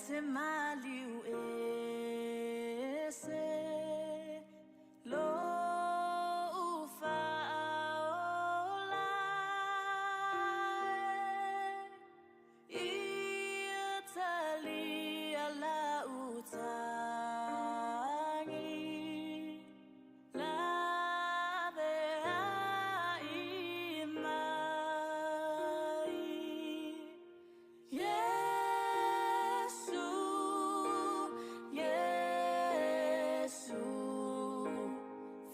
se maliu ese Lou faaola e Ia talia lau tagi Laveai mai Iesu, Iesu,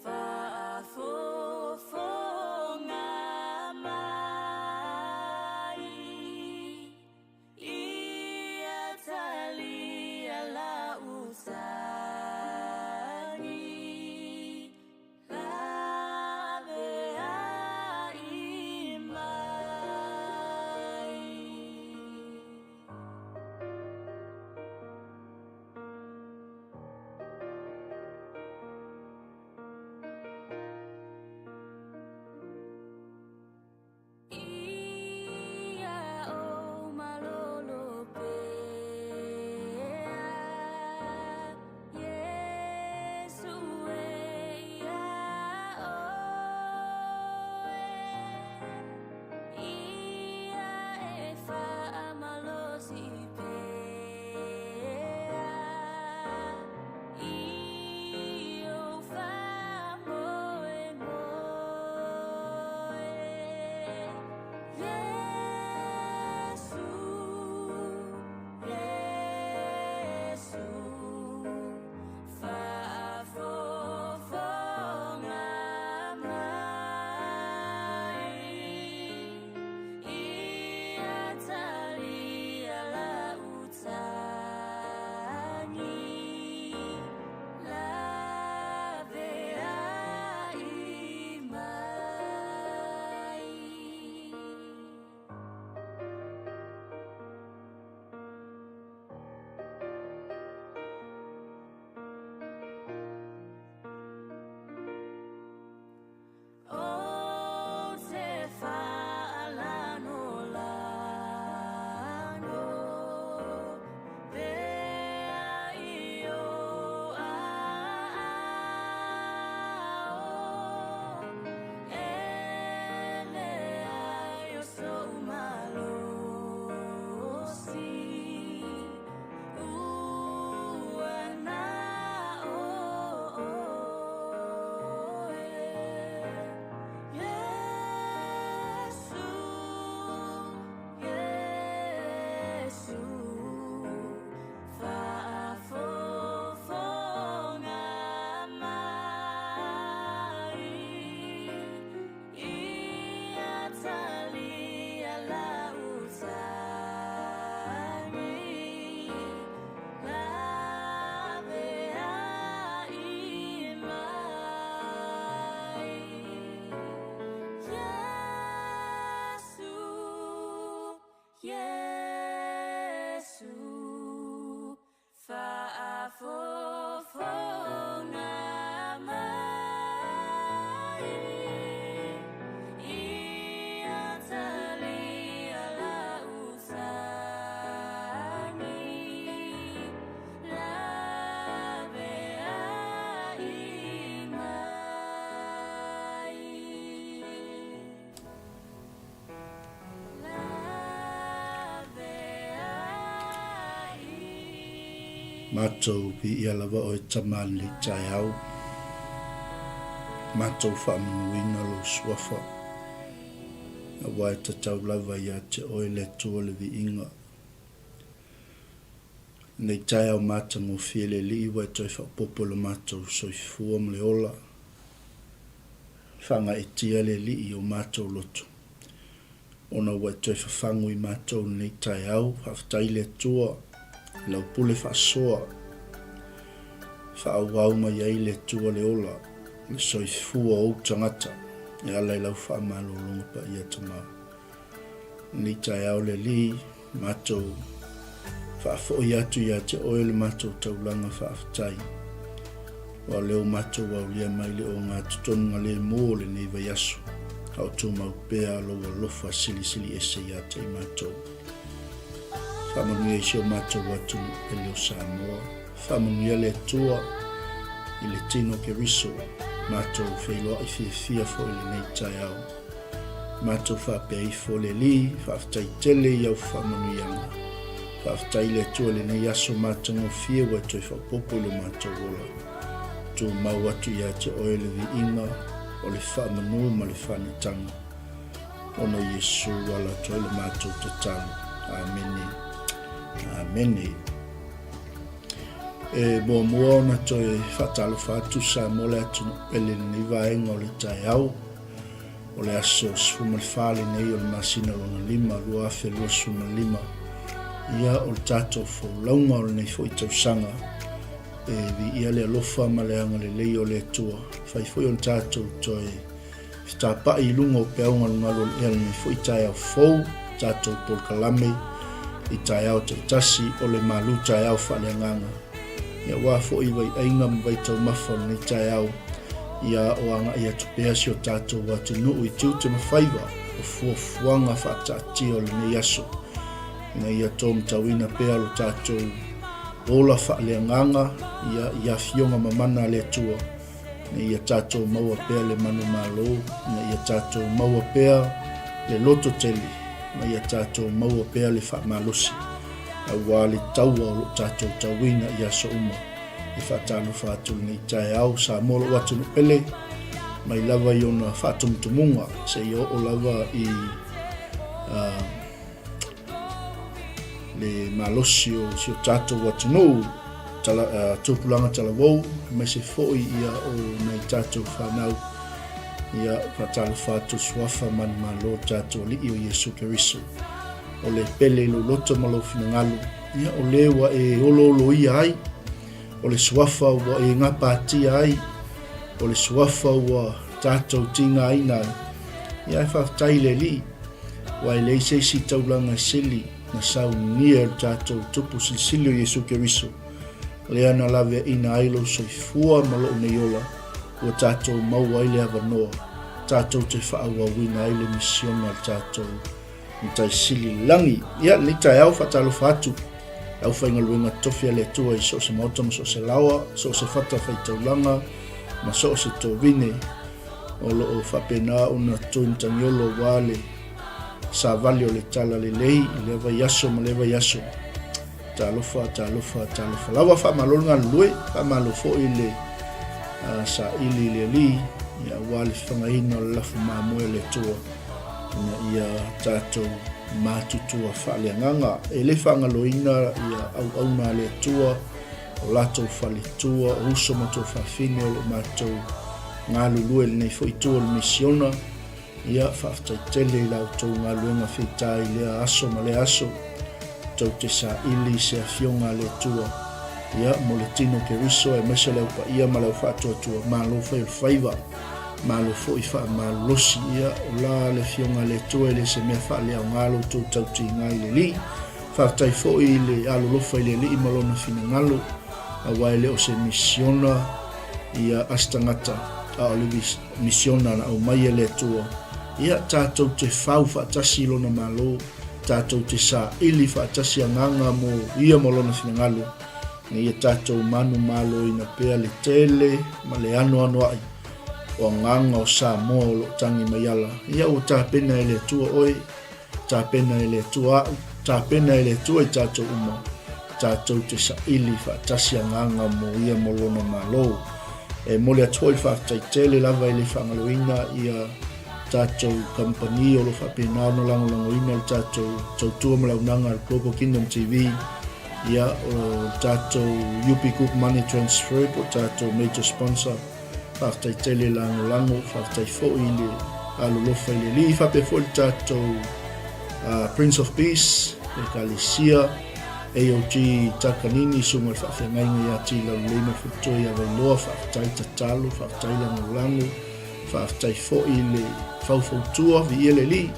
faafofoga mai, Ia talia lau tagi. Laveai mai. Ia ou malolo pea, Iesu e iā oe, Ia e faamalosi pea i ou faamoemoe. Iesu, Iesu, faafofoga mai, Ia talia lau tagi, Laveai mai. Ou te faalanolano pea i ou aao, E leai o sou malosi, Ua na o oe. Iesu, Iesu, faafofoga mai, Ia talia lau tagi, Laveai mai. Iesu, Iesu, faafofoga mai, Ia talia lau tagi, Laveai mai. Laveai. Matou viia lava oe tama lenei taeao. Matou faamanuina lou suafa, aua e tatau lava ia te oe le Atua le viiga. Lenei taeao matagofie le Alii ua e toe faaopoopo i lo matou soifua ma le ola. Faagaeetia le Alii i o matou loto, ona ua e toe fafagu i matou i lenei taeao. Faafetai i le Atua i lau pule faasoa, e faaauau mai ai le Atua le ola, le soifua o ou tagata, e ala i lau faamalologa paia Tama. Lenei taeao le Alii, matou faafoi atu ia te oe le matou taulaga faafetai. Ua lea o matou aulia mai le ogatotonu lemu o lenei vaiaso, a o tumau pea lou alofa silisili ese ia te i matou. Faamanuia i si o matou atunuu pele o Samoa. Faamanuia le Atua i le tino Keriso, matou feiloai fiafia foi i lenei taeao. Matou faapea ifo, Le Alii, faafetai tele i au faamanuiaga. Faafetai i le Atua i lenei aso matagofie ua e toe faaopoopo i lo matou ola. Tumau atu ia te oe le viiga o le faamanu ma le faanetaga. Ona o Iesu ala atu ai le matou tatalo. Amene. Amene. E muamua ona toe faatalofa atu Samoa le atunuu pele i lenei vaega o le taeao. O le aso 14 lenei o le masina lona 5, 2025. Ia, o le tatou folauga o lenei foi tausaga. E viia le alofa ma le agalelei o le Atua. Fai foi ona tatou toe Fetapa'i i luga o peau galugalu o le ea lenei foi taeao fou, tatou polokalame i taeao taitasi o le malu taeao faaleagaga. Ia aua foi vaiaiga ma vaitaumafa o lenei taeao, ia o aga'i atu pea si o tatou atunuu i tiute ma faiva o fuafuaga faataatia o lenei aso, ina ia tōmatauina pea lo tatou ola faaleagaga ia i afioga mamana a le Atua. Ina ia tatou maua pea le manumalo, ina ia tatou maua pea le loto tele, ma ia tatou maua pea le faamalosi, aua le taua o lo o tatou tauina i aso uma. E faatalofa atu i lenei taeao, Samoa lou atunuu pele, mai lava i ona faatumutumuga seia oo lava i uh, le malosi o si o tatou atunuu, tala, uh, tupulaga talavou, aemaise foi ia o nai tatou fanau. Ia, faatalofa atu suafa manumalo tatou Alii o Iesu Keriso. O le pele i lou loto ma lou finagalo, ia o le ua e olooloia ai, o le suafa ua e gapatia ai, o le suafa ua tatou tigaina ai. Ia e faafetai i le Alii, aua e leai se isi taulaga e sili na saunia e lo tatou Tupu Silisili o Iesu Keriso, lea na laveaina ai lou soifua ma lou nei ola, ua tatou maua ai le avanoa tatou te faaauauina ai le misiona a le tatou Matai Sili i le lagi. Ia, lenei taeao faatalofa atu le aufaigaluega totofi a le Atua i so o se maota ma so o se laoa, so o se fata faitaulaga ma so o se tovine o lo o faapena ona toi matagiolo aua le savali o le talalelei i lea vaiaso ma lea vaiaso. Talofa, talofa, talofa lava. Faamalo le galulue, faamalo foi le uh, saili i le alii, ia, aua le fagaina o le lafu mamoe a le Atua ina ia tatou matutua faaleagaga. E le faagaloina ia auauna a le Atua, o latou faletua, o uso ma tuafafine o lo o matou galulue i lenei foi itu o le misiona. Ia, faafetai tele i la outou galuega feita i lea aso ma lea aso. Tou te saili i se Afioga a le Atua, ia, mo le tino Keriso aemaise le au paia ma le au faatuatua, malo fai o le faiva, malo foi faamalolosi. Ia, o la le Afioga a le Atua e le se mea faaleaoga lo outou tautiga i le Alii. Faafetai foi i le alolofa i le Alii ma Lona finagalo, aua e le o se misiona ia a se tagata, a o le misiona na aumai e le Atua, ia tatou te fau faatasi i Lona Malo, tatou te saili faatasi agaga mo Ia ma Lona finagalo, ina ia tatou manumaloina pea le tele ma le anoanoai o agaga o Samoa o lo o tagi mai ala. Ia ua tapena e le Atua oe. Tapena e le Atua a'u, tapena e le Atua i tatou uma, tatou te saili faatasi agaga mo Ia mo Lona Malo. E momoli atu foi le faafetai tele lava e le faagaloina ia tatou kamupani o lo o faapena ona lagolagoina le tatou tautua ma le auaunaga a le Global Kingdom TV, ia o le tatou UP Group Money Transfer po o tatou major sponsor. Faafetai tele lagolago, faafetai foi i le alolofa i le Alii, faapea foi le tatou uh, Prince of Peace, Ekalesia, AOG Takanini, Susuga i le Faafeagaiga ia Tilaulelei ma le Faletua ia Vailoa, faafetai tatalo, faafetai lagolago, faafetai foi i le faufautua, viia le Alii.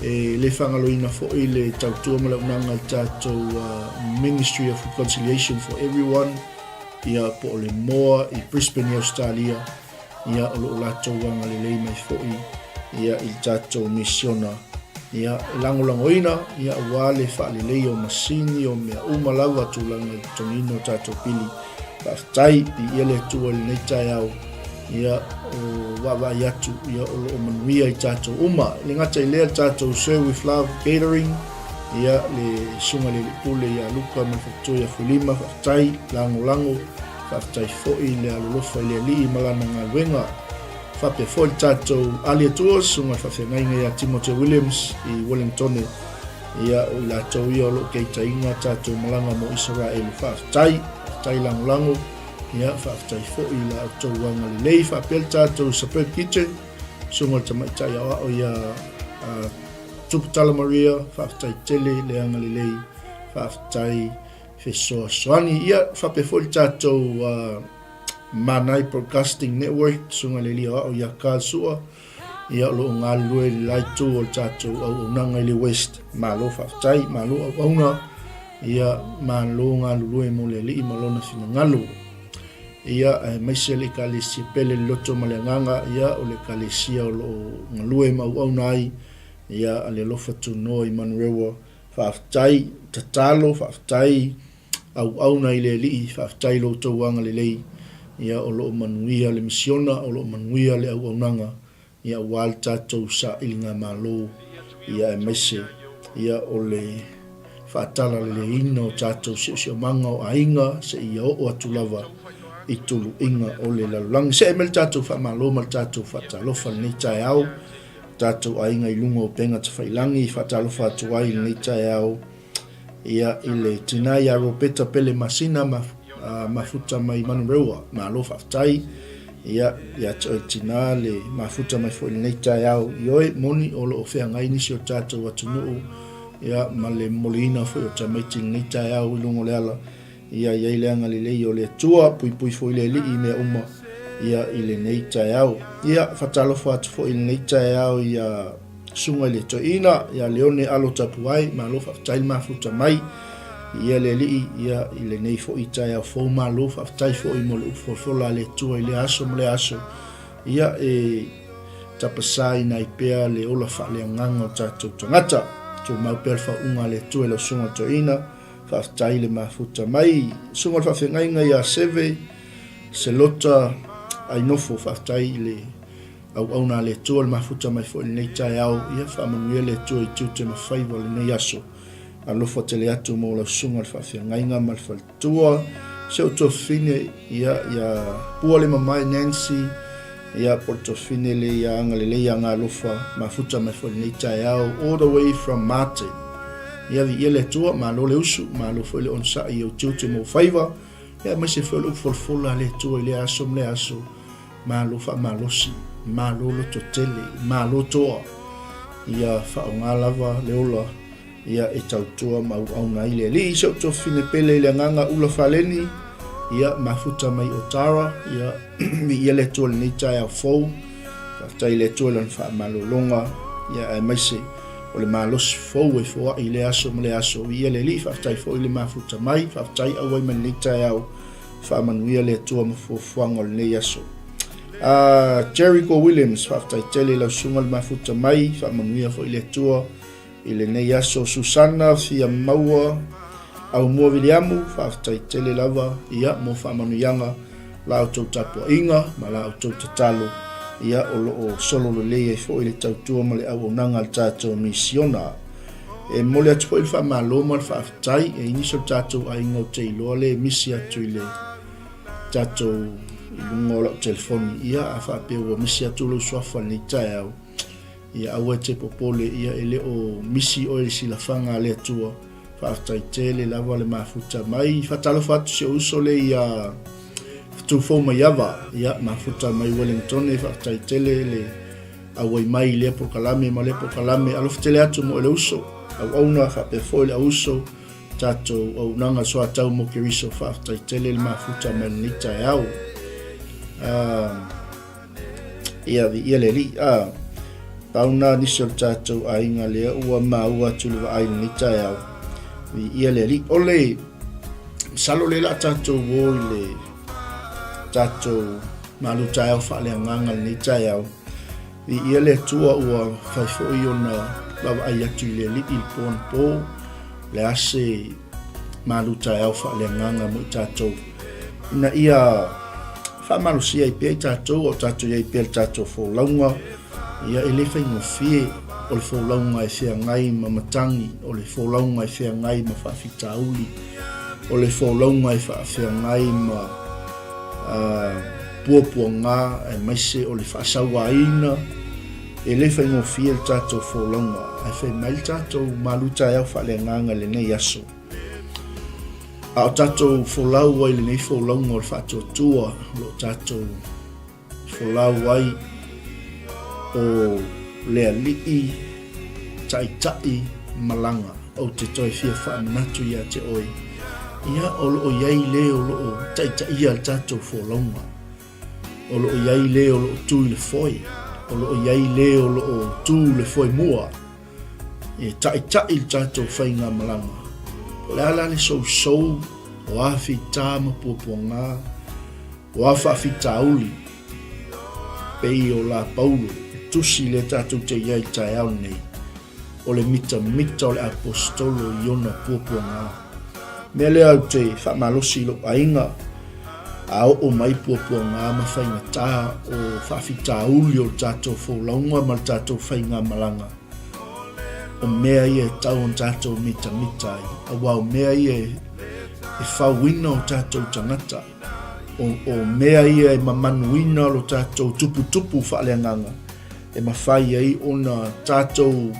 E le faagaloina foi le tautua ma le auaunaga a le tatou uh, Ministry of Reconciliation for Everyone, ia po o le MOA i Brisbane i Ausetalia, ia o lo o latou agalelei mai foi ia i le tatou misiona. Ia, e lagolagoina, ia, aua le faaleleia o masini, o mea uma lava, tulaga i le totogiina o tatou pili. Faafetai, viia le Atua i lenei taeao, ia, o vaavaai atu, ia, o lo o manuia i tatou uma. E le gata i lea le tatou Serve with Love Catering, ia, le Susuga i le Alii Pule ia Luka ma le Faletua ia Fuilima, faafetai, lagolago, faafetai foi le alolofa i le Alii ma lana galuega. Faapea foi le tatou Ali Atua, susuga i le faafeagaiga ia Timote Williams i Wellingtone, ia, o i latou ia o lo o keitaina tatou malaga mo Isaraelu. Faafetai, faafetai lagolago, ia, faafetai foi i la outou agalelei. Faapea le tatou Superb Kitchen, susuga i le tamaitai aoao ia Tuputala Maria, faafetai tele le agalelei, faafetai fesoasoani. Ia, faapea foi le tatou Manai Broadcasting Network, Susuga i le Alii Aoao ia Carl Sua, ia o lo o galulue i le la itu o le tatou auaunaga i le West. Malo faafetai, malo auauna, ia malo galulue mo le Alii ma lona finagalo. Ia, aemaise le Ekalesia pele le loto ma le agaga, ia o le Ekalesia o lo o galue ma auauna ai, ia a le alofa tunoa i Manurewa. Faafetai tatalo, faafetai auauna i le Alii, faafetai i lo outou agalelei, ia o lo o manuia le misiona, o lo o manuia le auaunaga, ia aua le tatou sailigamalo, ia aemaise ia o le faatalaleiina o tatou siosiomaga o aiga seia oo atu lava i tuluiga o le lalolagi. Se'e mai le tatou faamalo ma le tatou faatalofa i lenei taeao, tatou aiga i luga o upega tafailagi, faatalofa atu ai i lenei taeao Ia, i le tina ia Ropeta Pele Masina ma, mafuta mai Manurewa, malo faafetai. Ia, ia te oe tina le mafuta mai foi lenei taeao. Ioe, moni o lo o feagai nisi o tatou atunuu, ia, ma le momoliina foi o tamaiti i lenei taeao i luga o le ala. Ia, i ai le agalelei o le Atua, puipui foi le Alii i mea uma, ia, i lenei taeao. Ia, faatalofa atu foi i lenei taeao ia Susuga i le Toeaina ia Leone Alo Tapuai, malo faafetai le mafuta mai. Ia le Alii, ia, i lenei foi taeao fou, malo faafetai foi mo le upu folafola a le Atua i lea aso ma lea aso. Ia, e tapasaina ai pea le ola faaleagaga o tatou tagata. Tumau pea le faauuga a le Atua i lau Susuga i le Toeaina. Faafetai le mafuta mai. Susuga i le Faafeagaiga ia Seve Selota Ainofo, faafetai i le auauna a le Atua le mafuta mai foi i lenei taeao. Ia faamanuia le Atua i tiute ma faiva o lenei aso. Alofa tele atu mo lau Susuga i le Faafeagaiga ma le Faletua. Si ou tuafafine, ia, ia Pualemamae Nancy, ia, po o le tuafafine le ia Agalelei Agalofa, mafuta mai foi i lenei taeao, all the way from Mate. Ia viia le Atua, malo le usu, malo foi le onosai i ou tiute ma ou faiva, ia aemaise foi o le upu folafola a le Atua i lea aso ma lea aso. Malo faamalosi, malo lototele, malo toa. Ia faaaoga lava le ola ia e tautua ma auauna ai le Alii. Si ou tuafafine pele i le agaga ula faleni, ia mafuta mai o Tara, ia viia le Atua i lenei taeao fou. Faafetai i le Atua i lana faamalologa, ia aemaise o le malosi fou e foai i lea aso ma lea aso. Viia le Alii, faafetai foi le mafuta mai, faafetai auai mai lenei taeao. Faamanuia le Atua ma fuafuaga o lenei aso. Jericho Williams, faafetai tele i lau susuga le mafuta mai, faamanuia foi le Atua i lenei aso. Susana Fiamaua Aumua Viliamu, faafetai tele lava ia mo faamanuiaga la outou tapuaiga ma la outou tatalo ia o lo o solo lelei ai foi le tautua ma le auaunaga a le tatou misiona. E momoli atu foi le faamalo ma le faafetai e nisi o le tatou aiga ou te iloa le misi atu i le tatou i luga o lau telefoni. Ia, a faapea ua misi atu lou suafa i lenei taeao, ia aua e te popole, ia e le o misi oe i le silafaga a le Atua. Faafetai tele lava le mafuta mai. Faatalofa atu si ou uso le ia Fetu Maiava, ia mafuta mai Wellington, faafetai tele le auai mai i lea polokalame ma lea polokalame. Alofa tele atu mo le uso, auauna faapea foi le auuso, tatou auaunaga soatau mo Keriso. Faafetai tele le mafuta mai lenei taeao. Ia, viia le Alii. Pau na nisi o le tatou aiga lea ua maua atu le vaai lenei taeao. Viia le Alii. O le masalo lea la tatou o i le tatou malu taeao faaleagaga lenei taeao. Viia le Atua ua fai foi ona vaavaai atu i le Alii i le po anapo, o le a se malu taeao faaleagaga mo i tatou, ina ia faamalosia ai pea i tatou, a o tatou i ai pea i le tatou folauga, ia e le faigofie o le folauga e feagai ma matagi, o le folauga e feagai ma faafitauli, o le folauga e faafeagai ma puapuaga aemaise o le faasauaina, e le faigofie le tatou folauga, ae fai mai le tatou malu taeao faaleagaga i lenei aso. A o tatou folau ai i lenei folauga o le faatuatua o lo o tatou folau ai o le Alii Taitai Malaga. Ou te toe fia faamanatu ia te oe, ia o lo o i ai le o lo o taitaia le tatou folauga. O lo o i ai le o lo o tu i le foe. O lo o i ai le o lo o tu i le foe mua. E taʻitaʻi le tatou faigamalaga. Po o le a la le sousou o a fita ma puapuaga, o a faafitauli, pei o la Paulo, le tusi lea tatou te i ai i le taeao lenei, o le mitamita o le Aposetolo i ona puapuaga. Mea lea ou te faamalosi i lou aiga, a oo mai puapuaga ma faigata o faafitauli o le tatou folauga ma le tatou faigamalaga, o mea ia e tatau ona tatou mitamita ai, aua o mea ia e fauina o tatou tagata, o, o mea ia e mamanuina lo tatou tuputupu faaleagaga, e mafai ai ona tatou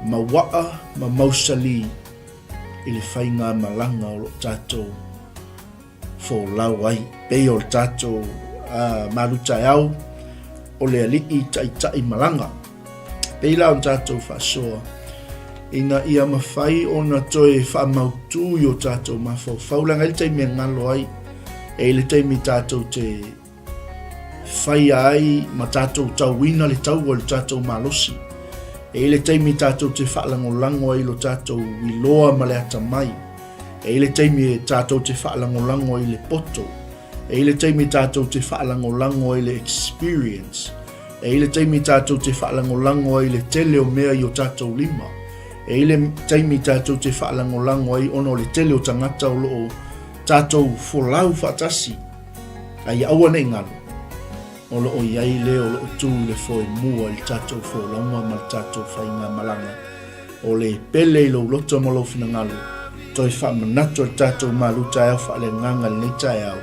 mauaa ma mausali i le faigamalaga o lo o tatou folau ai. Pei o le tatou malutaeao o le Alii Taitai Malaga. Pei la ona tatou faasoa ina ia mafai ona toe faamautu i o tatou mafaufau, leaga e i ai le taimi e galo ai, e i ai le taimi tatou te faia ai ma tatou tauina le taua i lo tatou malosi. E i ai le taimi tatou te faalagolago ai i lo tatou iloa ma le atamai. E i ai le taimi e tatou te faalagolago ai i le poto. E i ai le taimi tatou te faalagolago ai i le experience. E i ai le taimi tatou te faalagolago ai i le tele o mea i o tatou lima. E i ai le taimi tatou te faalagolago ai ona o le tele o tagata o lo o tatou folau faatasi. A ia aua ne i galo, o lo o i ai le o lo o tu i le foe mua i le tatou folauga ma le tatou faigamalaga. O le pele i lou loto ma lou finagalo, toe faamanatu e le tatou malu taeao faaleagaga i lenei taeao,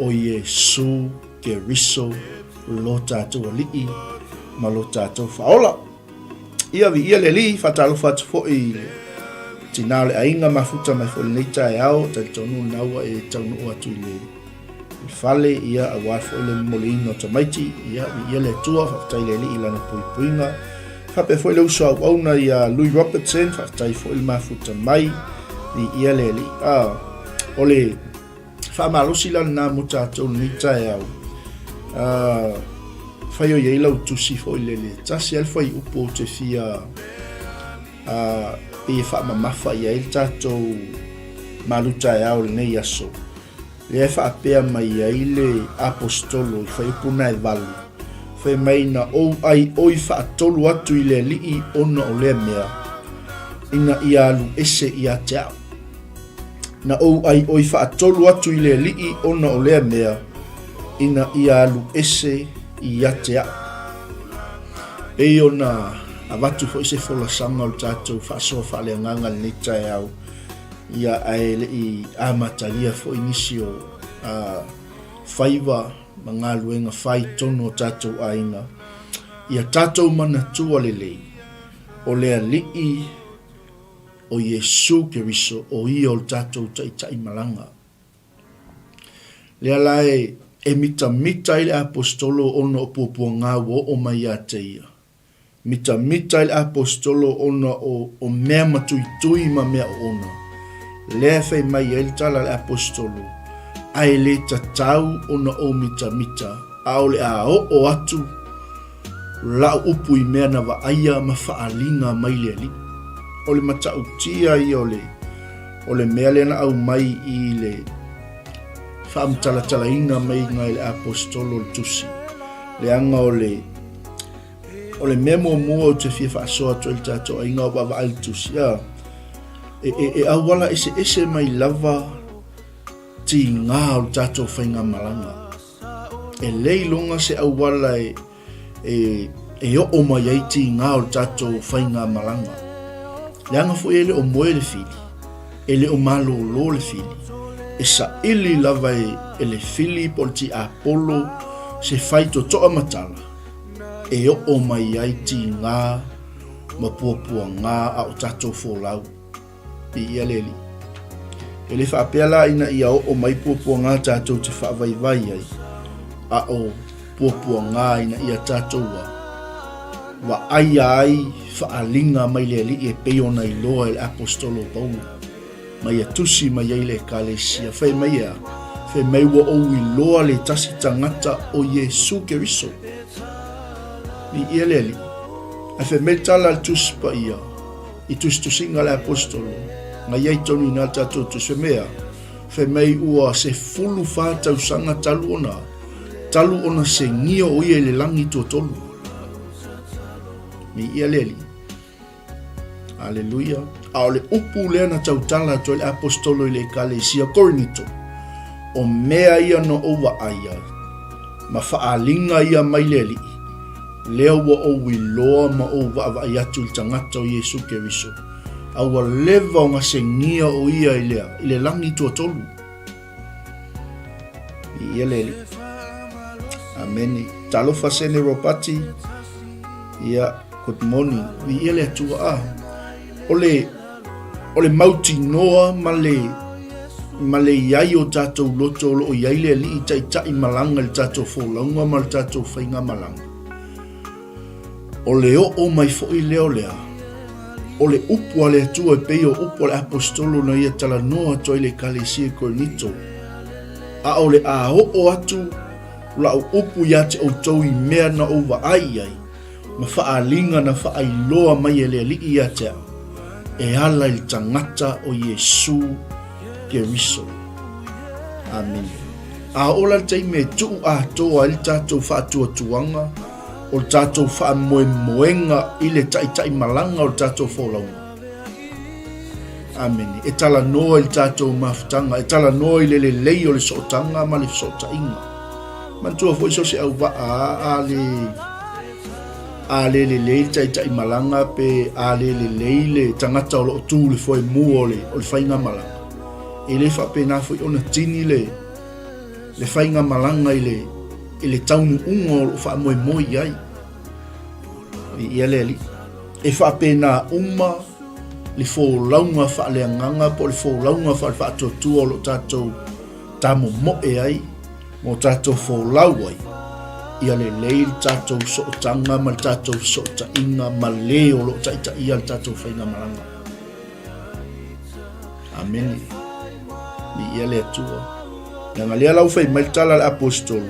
o Iesu Keriso lo tatou Alii ma lo tatou Faaola. Ia viia le Alii, faatalofa atu foi i le tina o le aiga mafuta mai foi i lenei taeao, talitonu lena ua e taunuu atu i le fale, ia aua foi le momoliina o tamaiti, ia viia le Atua, faafetai i le Alii i lana puipuiga. Faapea foi le uso auauna ia Louis Robertson, faafetai foi le mafuta mai, viia le Alii. Ah, o le faamalosi la lena mo tatou lenei taeao. Uh, fai o i ai lau tusi foi lele. Tasi ai le fuaiupu ou te fia uh, pei e faamamafa i ai le tatou malu taeao lenei aso. Lea e faapea mai ai le aposetolo i fuaiupu na e valu, fai mai na ou aioi faatolu atu i le Alii ona o lea mea, ina ia alu ese ia te au. Na ou aioi faatolu atu i le Alii ona o lea mea, ina ia alu ese ia te au. Pei ona avatu foi se folasaga o le tatou faasoa faaleagaga i lenei taeao, ia ae le i amatalia foi nisi o faiva ma galuega fai i totonu o tatou aiga, ia tatou manatua lelei, o le Alii o Iesu Keriso, o Ia o le tatou Taitai Malaga. Lea la e, e mitamita ai le Aposetolo ona o puapuaga ua oo mai ia te ia. Mitamita ai le Aposetolo ona o, o mea matuitui ma mea oona. Lea e fai mai ai le tala a le Aposetolo, Ae le tatau ona ou mitamita, a o le a oo atu lau upu i mea na vaaia ma faaliga mai le Alii. O le matautia ia o le, o le mea lea na aumai i le faamatalatalaina mai i le Aposetolo o le tusi, leaga o le. O le mea muamua ou te fia faasoa atu ai i le tatou aiga o vaavaai i le tusi, a, e, e, e auala eseese mai lava tigā o le tatou faigamalaga. E le iloga se auala e, e, e oo mai ai tigā o le tatou faigamalaga. Leaga foi e le o moe le fili, e le o malōlō le fili, e saili lava e, e le fili po o le tiapolo se faitotoa matala e oo mai ai tigā ma puapuagā a o tatou folau. Viia le Alii. E le faapea la ina ia oo mai puapuagā tatou te faavaivai ai, a o puapuagā ina ia tatou a vaaia ai faaaliga mai le Alii e pei ona iloa e le Aposetolo o Paulo, ma ia tusi mai ai le Ekalesia, fai mai e a? Fai mai ua ou iloa le tasi tagata o Iesu Keriso. Viia le Alii. Ae fai mai le tala a le Tusi Paia, I tusitusiga a le Aposetolo, na i ai tonu ina tatou tusi, fai mai a, fai mai ua 14 tausaga talu ona, talu ona segia o ia i le lagi tuatolu. Viia le Alii. Aleluia. A o le upu lea na tautala atu ai le Aposetolo i le Ekalesia Korinito, o mea ia na ou vaai ai, ma faaaliga ia mai le Alii, Lea ua ou iloa ma ou vaavaai atu i le tagata o Iesu Keriso, a ua leva ona segia o ia i le, i le lagi tuatolu. Viia le Alii. Amene. Talofa Sene Ropati. Ia, good morning. Viia le Atua. Ah, o le, o le mautinoa ma le, ma le i ai o tatou loto o lo o i ai le Alii taitai malaga i le tatou folauga ma le tatou faigamalaga. O le oo mai foi lea o le a? O le upu a le Atua e pei o upu a le Aposetolo na ia talanoa atu ai i le Ekalesia i Korinito, A o le a oo atu lau upu ia te outou i mea na ou vaai i ai, ma faaaliga na faailoa mai e le Alii ia te au, e ala i le tagata o Iesu Keriso. Amene. A oo la le taimi e tuu atoa ai le tatou faatuatuaga o le tatou faamoemoega i le taitaimalaga o le tatou folauga. Amene. E talanoa i le tatou mafutaga, e talanoa i le lelei o le sootaga ma le fesootaiga. Manatua foi so o se auvaa a le a le lelei le taitaimalaga pe a le lelei le tagata o lo o tu i le foemua o le, o le faigamalaga, e le faapena foi ona tini le, le faigamalaga i le, i le taunuuga o lo o faamoemoe i ai. Viia le Alii. E faapena uma le folauga faaleagaga po o le folauga faalefaatuatua o lo o tatou tamomoe ai ma o tatou folau ai, ia lelei le tatou sootaga ma le tatou fesootaiga ma le o lo o taitaia le tatou faigamalaga. Amene. Viia le Atua. Leaga lea la ua fai mai le tala a le Aposetolo,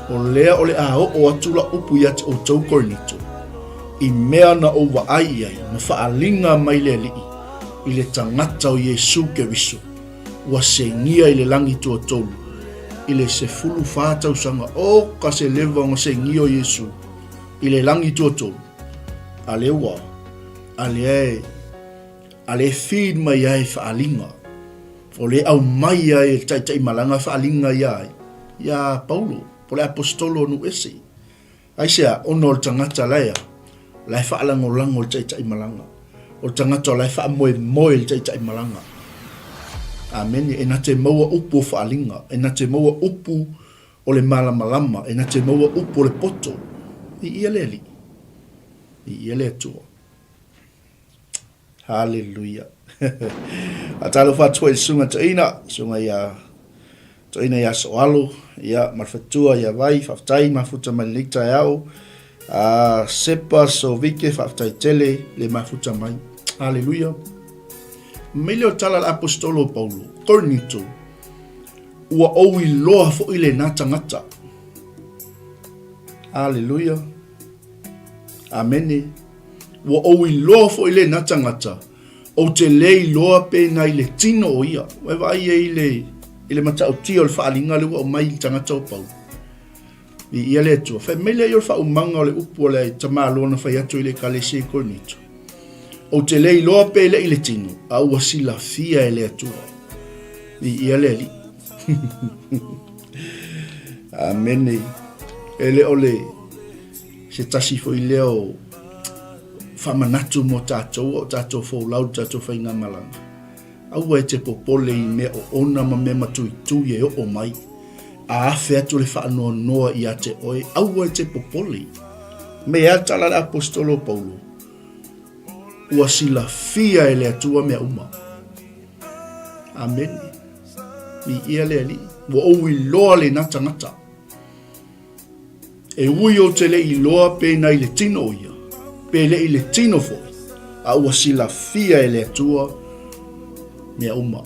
o lea o le a oo atu la upu ia te outou Korinito, i mea na ou vaai i ai ma faaaliga mai le Alii i le tagata o Iesu Keriso, ua segia i le lagi tuatolu i le 14 tausaga o ka se leva ona segia o Iesu i le lagi tuatolu, a lea ua, a lea e, a lea e feed mai ai faaaliga, o lea e aumai ai e le taitaimalaga faaaliga ia ai, ia Paulo, po o le Aposetolo o nuu ese. Aisea? Ona o le tagata la e a? La e faalagolago i le taitaimalaga. O le tagata o la e faamoemoe i le taitaimalaga. Amene. E na te maua upu o faaaliga, e na te maua upu o le malamalama, e na te maua upu o le poto. Viia le Alii. Viia le Atua. Haleluia. Faatalofa atu foi i le susuga toeaina, susuga ia toeaina ia Soalo, ia ma le faletua ia Vai, faafetai mafuta mai lenei taeao. Sepa Sovike, faafetai tele le mafuta mai. Haleluia. Mai lea o tala a le Aposetolo o Paulo, Korinito, ua ou iloa foi lena tagata. Haleluia. Amene. Ua ou iloa foi lena tagata, ou te le iloa pe na i le tino o ia. Ua e vaai ai i le, i le matautia o le faaaliga lea ua aumai i le tagata o Paulo. Viia le Atua. Fai mai lea o le faaumaga o le upu a le tamaloa na fai atu i le Ekalesia i Korinito. Ou te le iloa pe le i le tino, a ua silafia e le Atua. Viia le Alii. Amene. E le o le se tasi foi lea o faamanatu mo tatou, o tatou folau, tatou faigamalaga. Aua e te popole i mea oona ma mea matuitui e oo mai, a afe atu le faanoanoa ia te oe, aua e te popole. Me a tala le aposetolo o Paulo, ua silafia e le Atua mea uma. Amene. Viia le Alii. Ua ou iloa lena tagata. E ui ou te le iloa pe na i le tino o ia, pe le i le tino foi, a ua silafia e le Atua mea uma.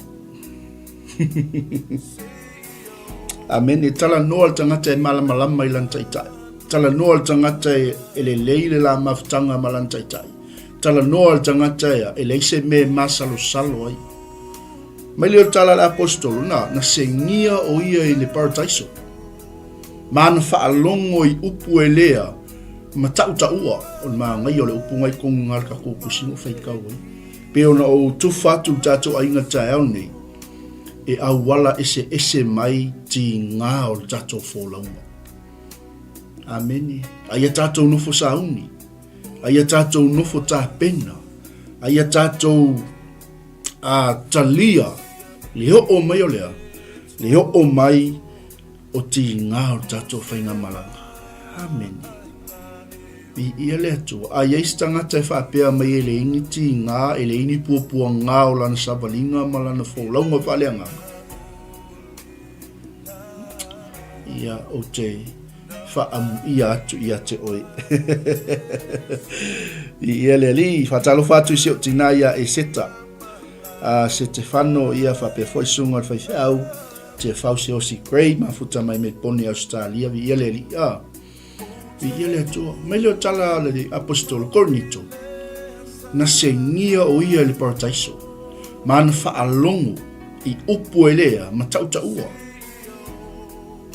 Amene. Talanoa le tagata e malamalama i lana taitai. Talanoa le tagata e, e lelei le la mafutaga ma lana taitai. Talanoa le tagata e, e leai se mea e masalosalo ai. Mai le o tala a le aposetolo, na, na segia o ia i le paradaiso. Ma ana faalogo i upu e lea ma taʻutaʻua o le magaia o le upu ngai kogu nga le takou tusi o faitau ai. Pe ona ou tufa atu le tatou aiga taeao nei, e auala eseese mai tiga o le tatou folauga. Amene. A ia tatou nofo sauni, a ia tatou nofo tapena, a ia tatou a talia le oo mai o lea, le oo mai o tiga o le tatou faigamalaga. Amene. Viia le Atua. A i ai se tagata e faapea mai e leai ni tiga, e leai ni puapuaga o lana savaliga ma lana folauga faaleagaga, ia, ou te faaamuia atu ia te oe. Viia le Alii. Faatalofa atu i si ou tinā ia Eseta. A Setefano, ia faapea foi susuga o le faifeau. Te whau se osi Grey, mafuta mai Melbourne, Australia, viia le Alii. Ah, viia le Atua. Mai leo tala a le aposetolo Korinito, na segia o ia i le parataiso, ma ana faalogo i upu e lea ma tautaua.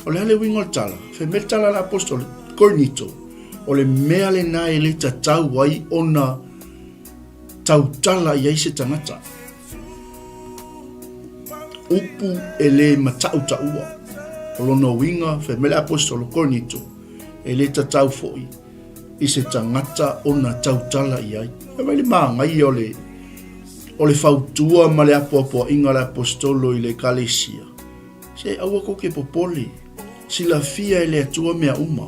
O le a le uiga o le tala? Fai mai le tala a le aposetolo Korinito, o le mea lena e le tatau ai ona tautala i ai se tagata. Upu e le matautaua. O lona uiga, fai mai le aposetolo Korinito, e le tatau foi i se tagata ona tautala i ai. Fai mai le magaia o le, o le fautua ma le apoapoaiga a le aposetolo i le ekalesia. Se aua kou te popole, silafia e le Atua mea uma.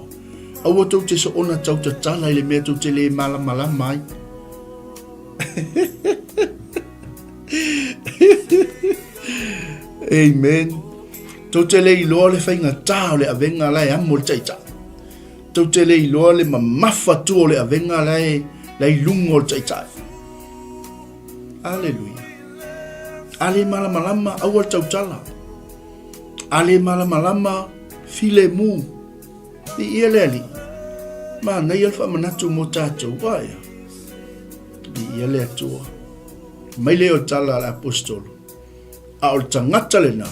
Aua tou te soona tautatala i le mea tou te le malamalama ai. Amen. Tou te le iloa le faigata o le avega la e amo le taitai. Tou te le iloa le mamafa tua o le avega la e, la i luga o le taitai. Aleluia. A le malamalama, aua le tautala. A le malamalama, filemu. Viia le Alii. Manaia le faamanatu mo tatou, ae. Viia le Atua. Mai lea o tala a le aposetolo. A o le tagata lena,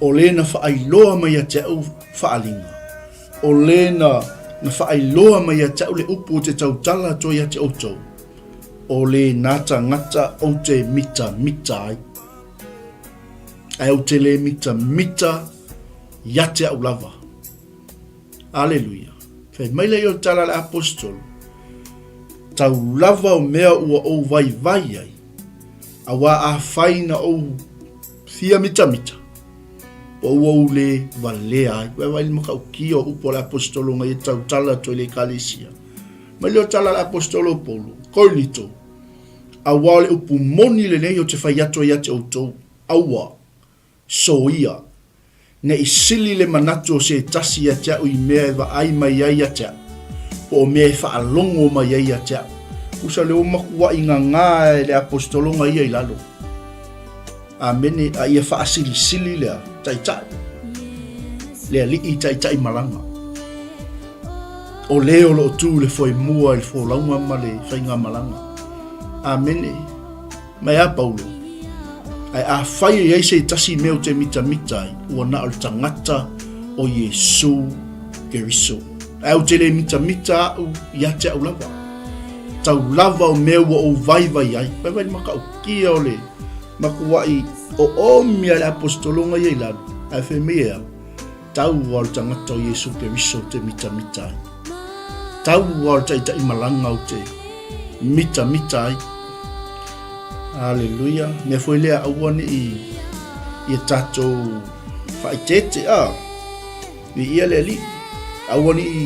o le na faailoa mai ia te au faaaliga, o le na, na faailoa mai ia te au le upu o te tautala atu ai ia te outou, o lena tagata ou te mitamita ai. Ae ou te le mitamita ia te au lava. Aleluia. Fai mai lea o le tala a le aposetolo, tau lava o mea ua ou vaivai ai, auā afai na ou fia mitamita, ua ua ou le valea ai. Vaivai le matautia o upu a le aposetolo na ia tautala atu ai le ekalesia. Mai lea o tala a le aposetolo o Paulo, Korinito, auā o le upu moni lenei ou te fai atu ai ia te outou, aua, soia, ne i sili le manatu o se tasi ia te au i mea e vaai mai ai ia te au, po o mea e faalogo mai ai ia te au. Usa le o makuaʻi gagā e le aposetologa ia i lalo. Amene, a ia faasilisili lea taitai, le alii taitai malaga. O le o loo tu le foemua i le folauga ma le faigamalaga. Amene. Mai a Paulo, Ae afai e i ai se tasi mea ou te mitamita ai, ua na o le tagata o Iesu Keriso. Ae ou te le mitamita a'u ia te a'u lava. Tau lava o mea ua ou vaivai ai. Vaivai le matautia o le matua'i oomi a le aposetologa ia i lalo. Ae fai mai e a? Tau a o le tagata o Iesu Keriso ou te mitamita ai. Tau a o le taitai malaga ou te mitamita ai. Aleluia. Mea foi lea aua ne i ia tatou faaeteete a. Viia le Alii. Aua ne i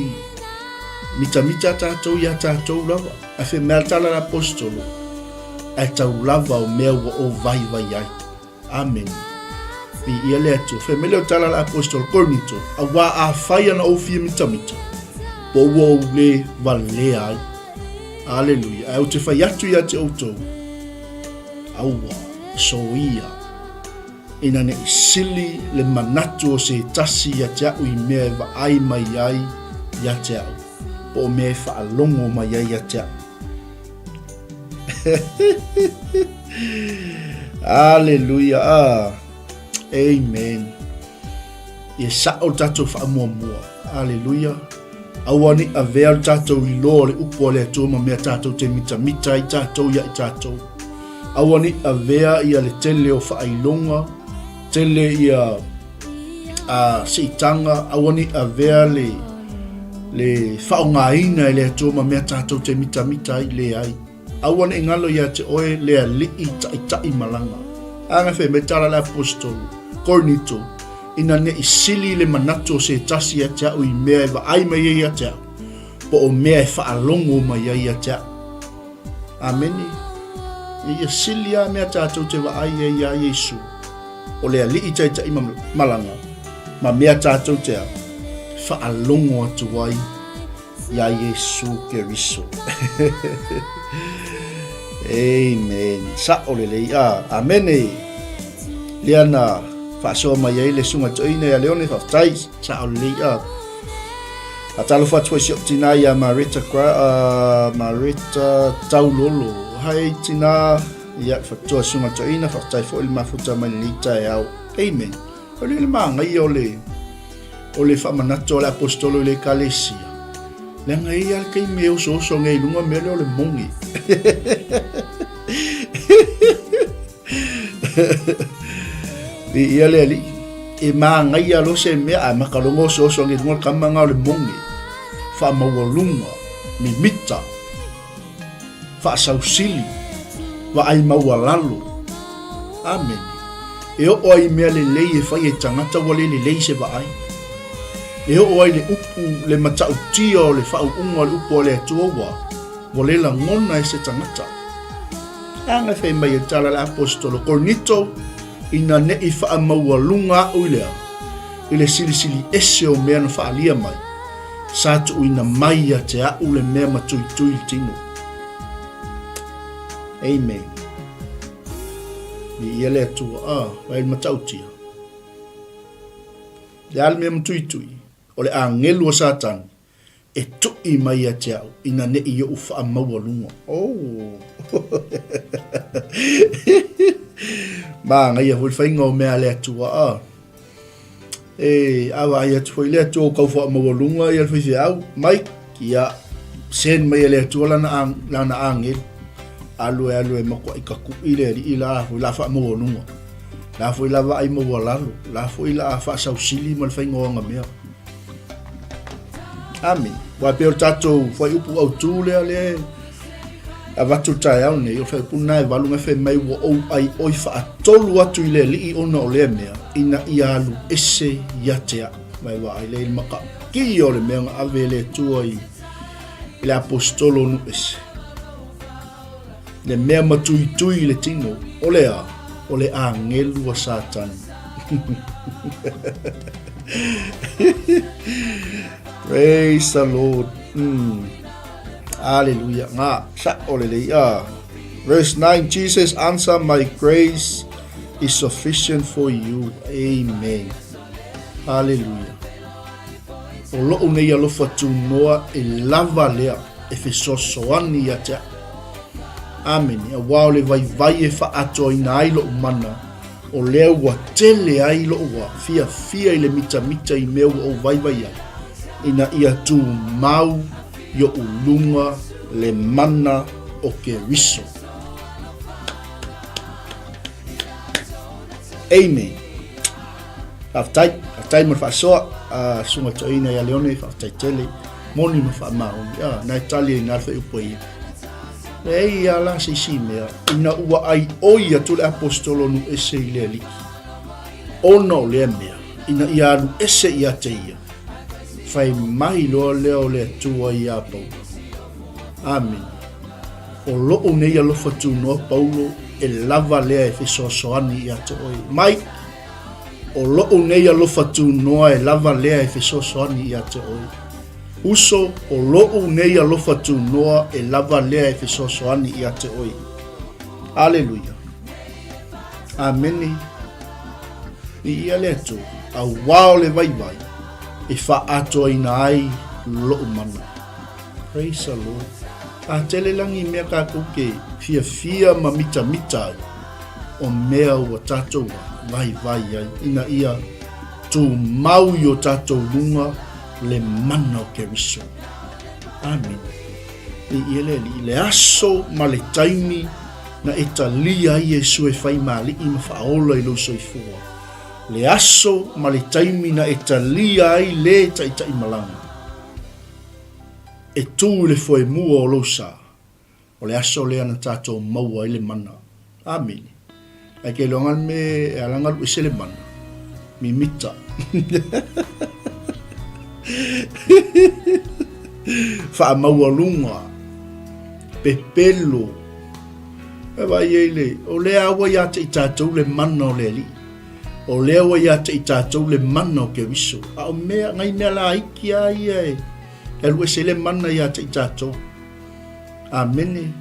mitamita tatou iā tatou lava. Ae fai mai a le tala a le Aposetolo, ae tau lava o mea ua ou vaivai ai. Amene. Viia le Atua. Fai mai lea o tala a le Aposetolo Korinito, auā afai ana ou fia mitamita, po ua ou le valea ai. Aleluia. Ae ou te fai atu ia te outou, aua, soia. Ina ne i sili le manatu o se tasi ia te a'u i mea e vaai mai ai ia te a'u, po o mea e faalogo mai ai ia te a'u. Aleluia! Ah, amen. Ia sa'o le tatou faamuamua. Aleluia. Aua ne i avea le tatou iloa o le upu a le Atua ma mea tatou te mitamita ai tatou ia i tatou. Aua ne i avea ia le tele o faailoga, tele ia a siitaga, aua ne i avea le le faaaogaina e le Atua ma mea tatou te mitamita ai, leai. Aua ne i galo ia te oe le alii taitai malaga. A na fai mai tala le aposetolo, Korinito, ina ne i sili le manatu o se tasi ia te a'u i mea e vaai mai ai ia te a'u, po o mea e faalogo mai ai ia te a'u. Amene. Ia sili a mea tatou te vaai ai iā Iesu, o le alii taitai malaga, ma mea tatou te a, faalogo atu ai iā Iesu Keriso. Amen. Sa'o lelei. A, amene. Lea na faasoa mai ai le susuga toeaina ia Leone, faafetai. Sa'o lelei. A, Faatalofa atu foi i si ou tinā ia Mareta, Mareta Taulolo. Hai tinā, ia fatoa susuga toeaina, faafetai foi le mafuta mai lenei taeao. Amen. O le le māgaia o le o le faamanatu a le aposetolo i le ekalesia. Leaga e i ai le taimi e osooso nei i luga mea lea o le mogi. Viia le Alii. E māngaia loa se mea ae makaloga osooso ane i luga le kama na o le mogi. Faamaualuga, mimita, faasausili, vaai maualalo. Amene. E oo ai i mea lelei e fai e tagata ua le lelei se vaai. E oo ai le upu, le matautia o le faauuga o le upu a le Atua ua, ua le lagona e se tagata. Leaga e fai mai e tala le Aposetolo Korinito, ina ne i faamaualuga a'u i le a, i le silisili ese o mea na faaalia mai, sa tuuina mai ia te a'u le mea matuitui le tino. Amen. Viia le Atua. Ah, vai le matautia. Le a le mea matuitui, o le agelu o Satani, E tuʻi mai ia te a'u ina ne i oʻu faamaualuga. Oh! Mānaia foi le faiga o mea a le Atua, a. E, a vaai atu foi le Atua o kau faamaualuga ia le faifeau, mai, ia, send mai e le Atua lana, lana agelu. Alu e alu e matuaʻi katuʻi le alii la foi la faamaualuga. La foi la vaai maualalo, la foi la faasausili ma le faiga o ana mea. Amene. Aua e pei o le tatou fuaiupu autu lea lea e avatu le taeao nei, o le fuaiupu lena e valu na fai mai ua ou ʻaiʻoi faatolu atu i le Alii ona o lea mea, ina ia alu ese ia te a'u. Ma e vaai lea i le matautia o le mea na ave e le Atua i le aposetolo o Nu'u-ese. Le mea matuitui i le tino, o le a? O le agelu a Satani. Praise the Lord. Hallelujah. Ngā, sa o le lei. Ah. Verse 9, Jesus answer, my grace is sufficient for you. Amen. Hallelujah. O lo'u nei alofa tunoa e lava lea e fesoasoani ia te a'u. Amene. Auā o le vaivai e faaatoaina ai lo'u mana, o lea ua tele ai lo'u wā fiafia i le mitamita i mea ua ou vaivai ai. Ina ia tumau i oʻu luga le mana o Keriso. Amen. Faafetai, faafetai mo le faasoa. A susuga toeaina ia Leone, faafetai tele. Moni ma faamaoni. A, na e tali ai na le fuaiupu ai. Leai ia la se isi mea, ina ua ʻaiʻoi atu le aposetolo nu ese i le Alii, ona o lea mea, ina ia alu ese ia te ia, fai mai loa lea o le Atua iā Paulo. Amene. O loʻu nei alofa tunoa Paulo e lava lea e fesoasoani ia te oe. Mai, o loʻu nei alofa tunoa e lava lea e fesoasoani ia te oe. Uso, o loʻu nei alofa tunoa e lava lea e fesoasoani ia te oe. Aleluia. Amene. Viia le Atua, auā o le vaivai e faaatoaina ai loʻu mana. Praise the Lord. A tele lagi mea kākou ke fiafia ma mitamita ai, o mea ua tātou vaivai ai, ina ia tumau i o tātou luga le mana o Keriso. Amene. Viia le Alii, le aso ma le taimi na e talia ai Iesu e fai ma Alii ma faaola i lou soifua. Le aso ma le taimi na e talia ai le taitaimalaga e tū i le foemua o lou sa, o le aso lea na tatou maua ai le mana. Amene. Ae ke iloa le mea e ala ona alu ese le mana. Mimita. Faamaualuga. Pepelo. E vaai ai le, o lea ua ia te i tatou le mana o le Alii. O lea ua ia te i tatou le mana o Keriso. A o mea, ngai mea laiti lava ia e alu ese le mana ia te i tatou. Amene.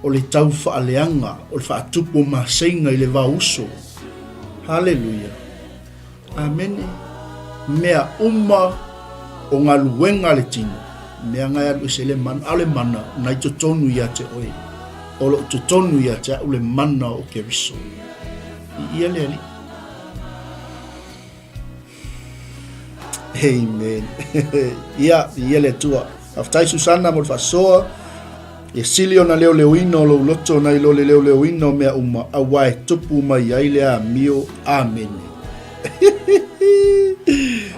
O le tau faaleaga, o le faatupu o maseiga i le vao uso. Haleluia. Amene. Mea uma o galuega a le tino, mea na e alu ese le mana, a o le mana na i totonu ia te oe. O lo o totonu ia te au le mana o Keriso. Viia le Alii. Amen. Ia, viia le Atua. Faafetai Susana mo le faasoa. Ia sili ona leoleoina o lou loto nai lo le leoleoina o mea uma, auā e tupu mai ai le amio. Amene.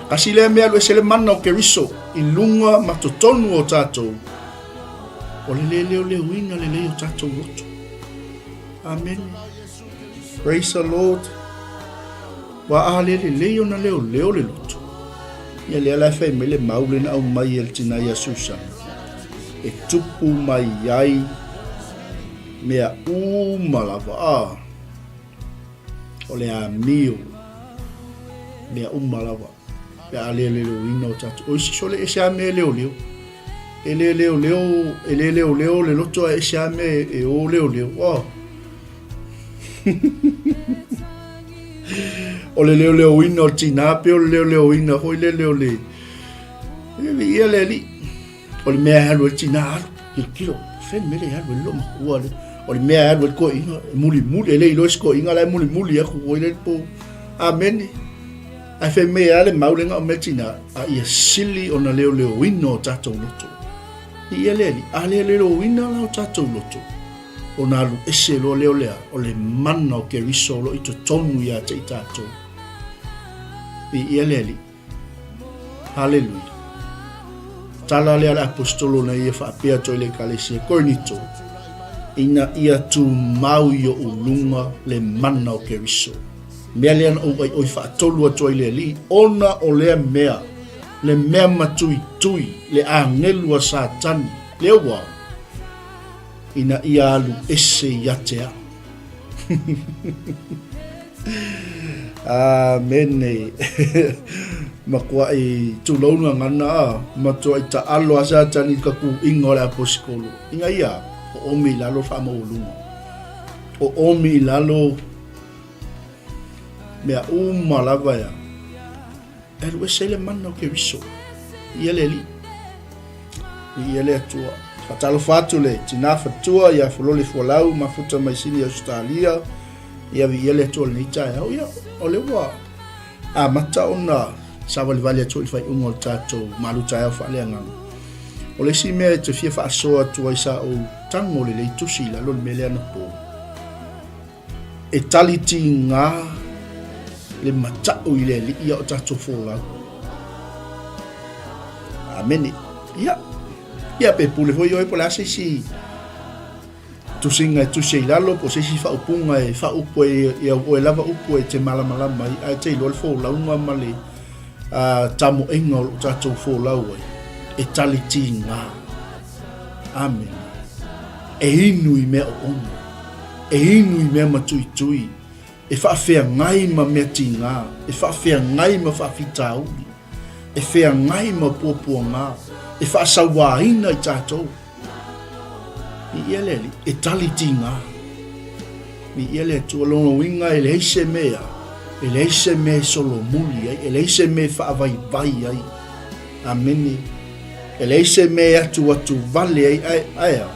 Kasi lea mea alu ese le mana o Keriso i luga ma totonu o tatou, o le le leoleoina lelei o tatou loto. Amene. Praise the Lord. Ua a le lelei ona leoleo le loto. Ia lea la e fai mai le mau le na aumai e le tina ia Susana. E tupu mai ai mea uma lava. Ah, o le amio. Mea uma lava. Pe a le leoleoina o tatou. O isi sole ese a mea e leoleo. E le leoleo, e le leoleo le loto a ese a mea e o leoleo. Oh. O le leoleoina o le tinā pe o le leoleoina foi lele o le e viia le Alii. O le mea e alu ai le tinā alu, tilotilo, fea le mea lea e alu ai le loomatua lea. O le mea e alu ai le toeaina, e mulimuli, e le iloa se toeaina la e mulimuli atu foi lele po. Amene. Ae fai mai e a le mau lea na o mea tinā, a ia sili ona leoleoina o tatou loto. Viia le Alii, a leoleoina la o tatou loto, ona alu ese loa lea o le a? O le mana o Keriso o lo o i totonu ia te i tatou. Viia le Alii. Haleluia. Tala lea a le Aposetolo na ia faapea atu ai le Ekalesia Korinito, ina ia tumau i oʻu luga le mana o Keriso. Mea lea na ou ʻaiʻoi faatolu atu ai le Alii, ona o lea mea, le mea matuitui, le agelu a Satani, lea ua ina ia alu ese ia te au. Amene. Matuaʻi tulou gagana a, matuaʻi taʻalo a Satani i ka kūʻiga o le aposetolo. Ina ia, o ʻomi i lalo le faamaualuga. O ʻomi i lalo mea uma lava ia. E alu ese ai le mana o Keriso. Ia le Alii. Viia le Atua. Faatalofa atu le tinā fatua ia Folole Fualau mafuta mai Sini Ausetalia. Ia viia le Atua lenei taeao. Ia, o le ua amata ona Savalivali atu i le faaiuga o le tatou malu taeao faaleagaga. O le isi mea e te fia faasoa atu ai sa ou tago lelei tusi i lalo le mea lea anapo. E tali tiga le mata'u i le Alii a o tatou folau. Amene. Ia, ia pe pule foi oe po o le a se isi tusiga e tusi ai i lalo po o se isi faaupuga e faaupu ai i au oe lava upu e te malamalama ai, ae te iloa le folauga ma le tamoega o lo o tatou folau ai, e tali tiga. Amene. E inu i mea oono, e inu i mea matuitui, e faafeagai ma mea tigā, e faafeagai ma faafitauli, e feagai ma puapuagā, e faasauāina i tatou. Viia le Alii, e tali tigā. Viia le Atua, lona uiga e leai se mea, e leai se mea e solomuli ai, e leai se mea e faavaivai ai. Amene. E leai se mea e atuatuvale ai, ae, ae a?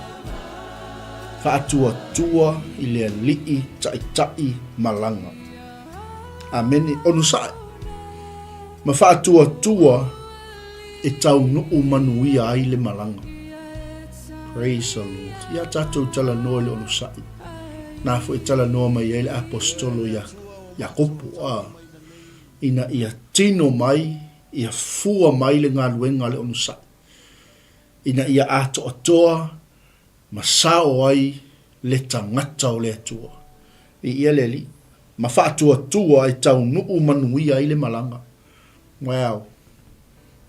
Faatuatua i le Alii Taitai malaga. Amene. Onosai ma faatuatua e taunuu manuia ai le malaga. Praise the Lord. Ia tatou talanoa i le onosai. Na foi talanoa mai ai le aposetolo ia Iakopo, a, ina ia tino mai, ia fua mai le galuega a le onosai, ina ia atoatoa ma sao ai le tagata o le Atua. Viia le Alii, ma faatuatua e taunuu manuia ai le malaga. Wow!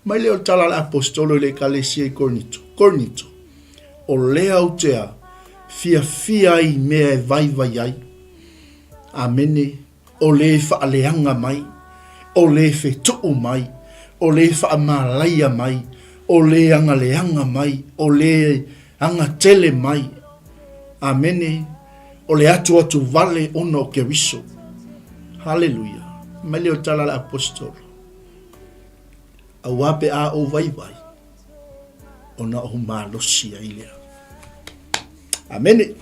Mai lea o le tala a le Aposetolo i le Ekalesia i Korinito, Korinito, o lea ou te a, fiafia ai i mea e vaivai ai. Amene. O le faaleaga mai, o le fetuu mai, o le faamalaia mai, o le agaleaga mai, o le agatele mai. Amene. O le atuatu vale ona o Keriso. Haleluia. Mai lea o le tala a le Aposetolo. Auā pe a ou vaivai, ona ou malosi ai lea. Amene.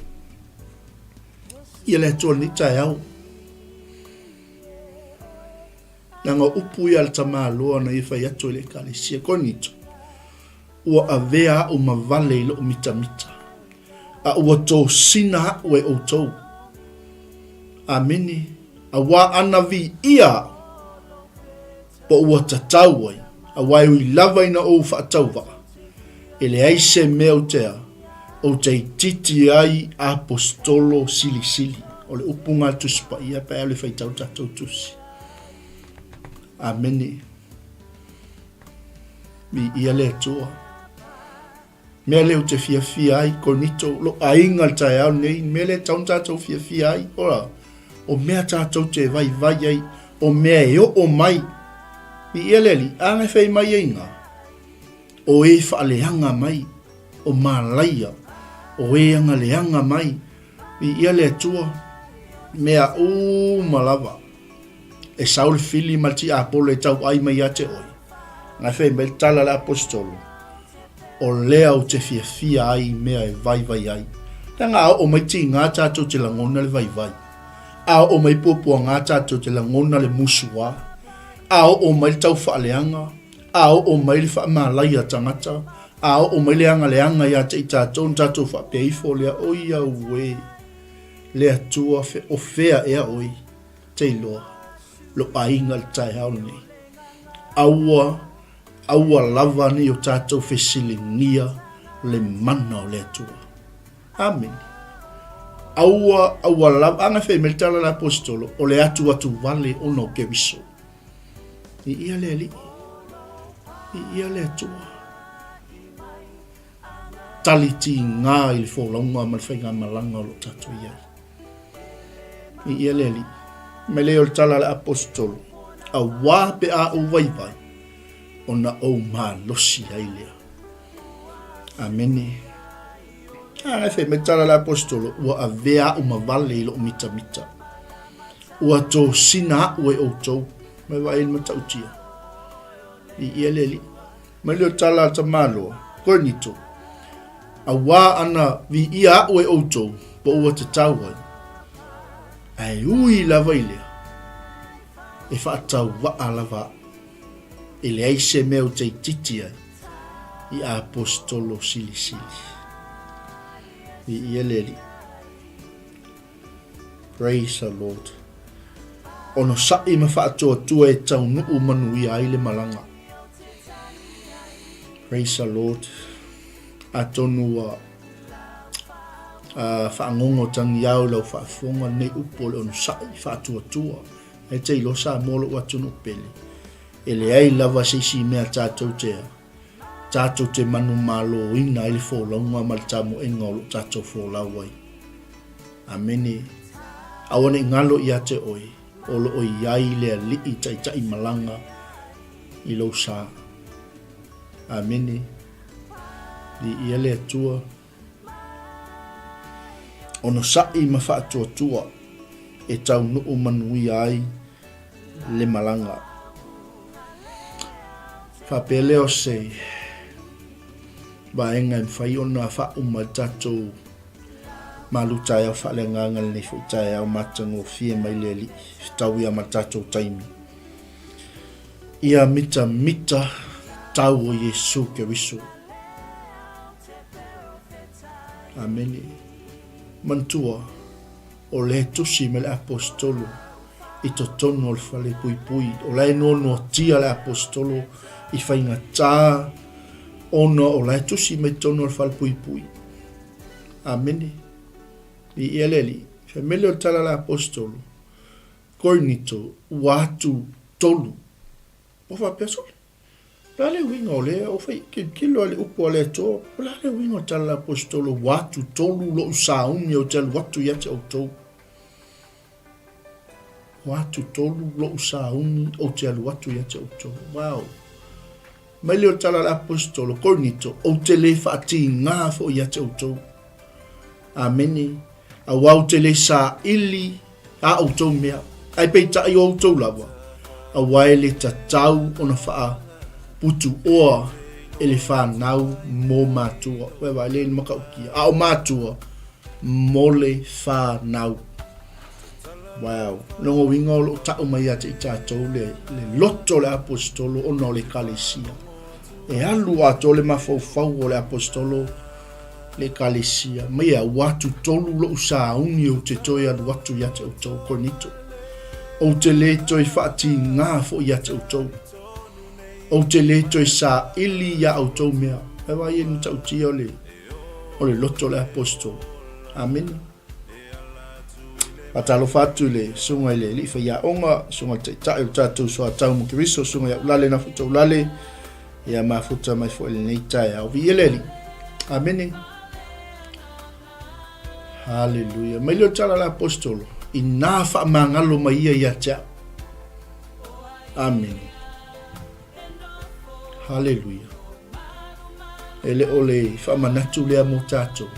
Ia le Atua lenei taeao. Leaga o upu ia a le tamaloa na ia fai atu ai le Ekalesia. Korinito, ua avea a'u ma vale i lo'u mitamita, a ua tosina a'u e ʻoutou. Amene. Auā ana viia a'u, po ua tatau ai, auā e ui lava ina ou faatauvaa, e leai se mea ou te a, ou te itiiti ai aposetolo silisili. O le upu nga Tusi Paia pe a le faitau tatou tusi. Amene. Viia le Atua. Mea lea ou te fiafia ai, Korinito, lou aiga i le taeao lenei, mea lea e tatau ona tatou fiafia ai, ora, o mea tatou te vaivai ai, o mea e oo mai. Viia le Alii, a na e fai mai ai ngā, o e faaleaga mai, o malaia, o e agaleaga mai, viia le Atua, mea uma lava. E sau le fili ma le tiapolo e tauai mai ia te oe. Na e fai mai le tala a le aposetolo, O lea ou te fiafia ai i mea e vaivai ai. Leaga a oo mai tigā tatou te lagona le vaivai. A oo mai puapuagā tatou te lagona le musuā. A oo mai le taufaaleaga, a oo mai le faamalaia tagata, a oo mai le agaleaga ia te i tatou ona tatou faapea ifo lea, Oi auē, le Atua, o fea ea oe? Te iloa lou aiga i le taeao lenei. Aua, aua lava nei o tatou fesiligia le mana o le Atua. Amene. Aua, aua lava, ana fai mai le tala a le aposetolo, o le atuatu vale ona o Keriso. Viia le Alii. Viia le Atua. Tali tigā i le folauga ma le faigamalaga o lo o tatou i ai. Viia le Alii. Mai lea o le tala a le aposetolo, auā pe a ou vaivai, ona ou malosi ai lea. Amene. A, e fai mai le tala a le aposetolo, ua avea a'u ma vale i lo'u mitamita. Ua tosina a'u e ʻoutou. Mai vaai i le matautia. Viia le Alii. Mai lea o le tala a le tamaloa, Korinito, auā ana viia a'u e ʻoutou, po ua tatau ai. Ae ui lava i lea, e faatauvaa lava a'u. E leai se mea ou te itiiti ai i Aposetolo silisili. Viia le Alii. Praise the Lord. Onosai ma faatuatua e taunuu manuia ai le malaga. Praise the Lord. Atonu ua uh, faangogo tagiao i lau faafofoga lenei upu o le onosai faatuatua. E te iloa Samoa lou atunuu pele. E leai lava se isi mea tatou te tatou te manumaloina ai le folauga ma le tamoega o lo o tatou folau ai. Amene. Aua ne i galo ia te oe, o lo o i ai le Alii taitai malaga i lou sa. Amene. Viia le Atua. Onosai ma faatuatua e taunuu manuia ai le malaga. Faapea lea o se vaega e mafai ona faauma i le tatou malu taeao faaleagaga i lenei foi taeao matagofie mai le Alii, fetaui ma le tatou taimi. Ia mitamita tau o Iesu Keriso. Amene. Manatua, o lea e tusi mai le Aposetolo i totonu o le fale puipui, o la e noanoatia le Aposetolo i faigatā ona o la e tusi mai totonu o le fale puipui. Amene. Viia le Alii. Fai mai lea o le tala a le Aposetolo, Korinito, ua atu tolu. Ua faapea sole. O le a le uiga o lea, o fai tilotilo a le upu a le Atua, o le a le uiga o le tala a le Aposetolo, ua atu tolu lou sauni ou te alu atu ia te outou. Ua atu tolu lou sauni ou te alu atu ia te outou. Wow. Mai lea o le tala a le Aposetolo, Korinito, ou te le faatigā foi ia te outou. Amene. Aua ou te le saili a outou mea, ae peitai o outou lava, aua e le tatau ona faaputuoa e le fanau mo matua. Ua vaai le matautia, a o matua mo le fanau. Wow. Lona uiga o lo o tau mai ia te i tatou le, le loto o le aposetolo ona o le ekalesia. E alu atoa le mafaufau o le aposetolo le ekalesia. Mai e ua atu tolu lou sauni ou te toe alu atu ia te outou, Korinito. Ou te le toe faatigā foi ia te outou. Ou te le toe saili ia outou mea. E vaai e matautia o le, o le loto o le aposetolo. Amene. Faatalofa atu i le susuga i le Alii Faiaoga, susuga i le Taitai o le tatou Soatau mo Keriso, susuga ia Ulale Nafuta Ulale, ia mafuta mai foi i lenei taeao. Viia le Alii. Amene. Haleluia. Mai leo tala la apostolo, inā faamagalo mai ia ia te au. Amene. Haleluia. E le o le faamanatu lea mo tatou.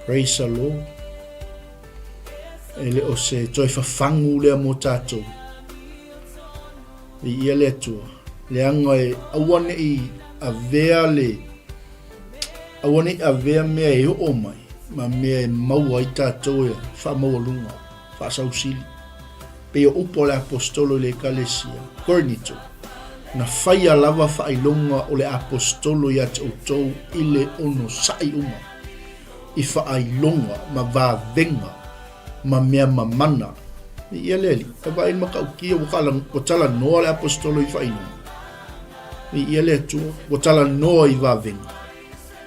Praise the Lord. E le o se toe fafagu lea mo tatou. Viia le Atua. Leaga e aua ne i avea le aua ne i avea mea e oo mai ma mea e maua ai tatou e faamaualuga, faasausili. Pei o upu a le Aposetolo i le Ekalesia, Korinito, na faia lava faailoga o le Aposetolo ia te outou i le onosai uma, i faailoga ma vavega ma mea mamana. Viia le Alii, e vaai le matautia ua kala, ua talanoa le Aposetolo i faailoga. Viia le Atua, ua talanoa i vavega.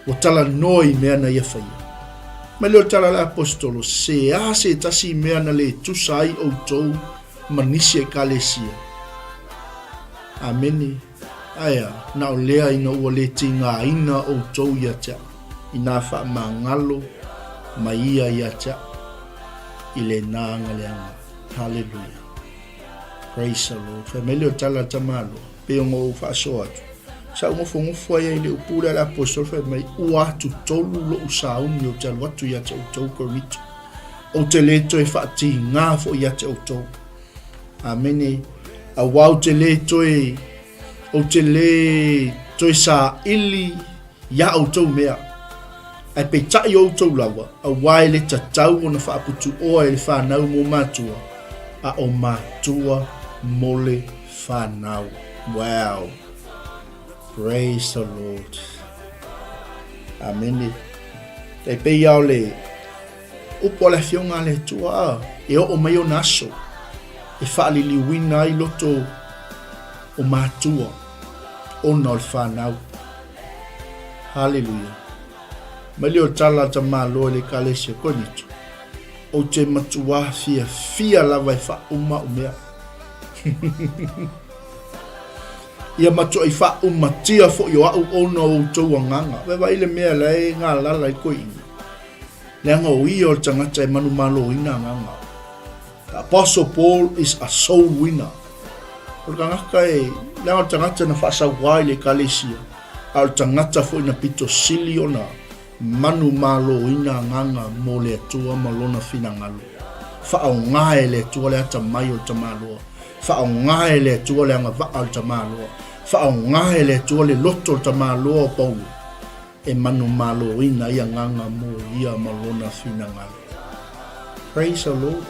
Ua talanoa i mea na ia faia. Mai lea o le tala a le Aposetolo, se a se tasi mea na le tusa ai outou ma nisi ekalesia. Amene. Ae a, na o lea ina ua le tigaina outou ia te au, inā faamagalo mai ia ia te au i lena agaleaga. Haleluia. Praise the Lord. Fai mai lea o le tala a le tamaloa, pei ona ou faasoa atu. Sa ou nofonofo ai ai le upu lea a le aposetolo fai mai, ua atu tolu lou sauni ou te alu atu ia te outou Korinito. Ou te le toe faatigā foi ia te outou. Amene. Aua ou te le toe, ou te le toe saili iā outou mea. Ae peitai o outou lava, aua e le tatau ona faaputuoa e le fanau mo matua, a o matua mo le fanau. Wow! Praise the Lord. Amene. E pei a o le upu a le afioga a le Atua a, e oo mai ona aso e faaliliuina ai loto o matua ona o le fanau. Haleluia. Mai lea o tala a tamaloa i le Ekalesia Korinito, Ou te matuā fiafia lava e faauma au mea. Ia matuai faaumatia foi o au ona o outou agaga. Vaivai le mea la e galala ai koe-ina. Leaga o ia o le tagata e manumaloina agaga. The Apostle Paul is a soul winner. O le tagata e, leaga o le tagata na faasauā i le ekalesia, a o le tagata foi na pito sili ona manumaloina agaga mo le Atua ma Lona finagalo. Faaaoga e le Atua le atamai o le tamaloa. Faaaoga e le Atua le agavaa o le tamaloa. Faaaoga e le Atua le loto o le tamaloa o Paulo e manumaloina ai agaga mo ia ma Lona finagalo. Praise the Lord.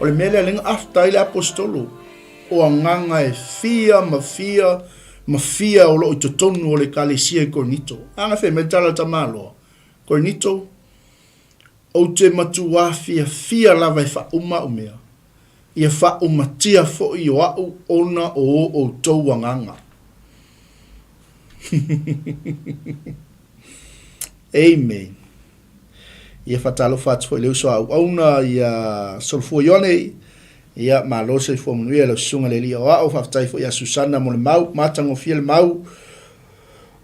O le mea lea lea na afta ai le Aposetolo, o agaga e fia ma fia ma fia o lo o i totonu o le Ekalesia i Korinito. A na fai mai le tala a le tamaloa, Korinito, ou te matuā fiafia lava e faauma au mea, ia faaumatia foi o au ona o o outou agaga. Amen. Ia faatalofa atu foi i le uso a auauna ia Solofua Ioane. Ia malo le soifua manuia i lau susuga le alii aoao. Faafetai foi ia Susana mo le mau, matagofie le mau.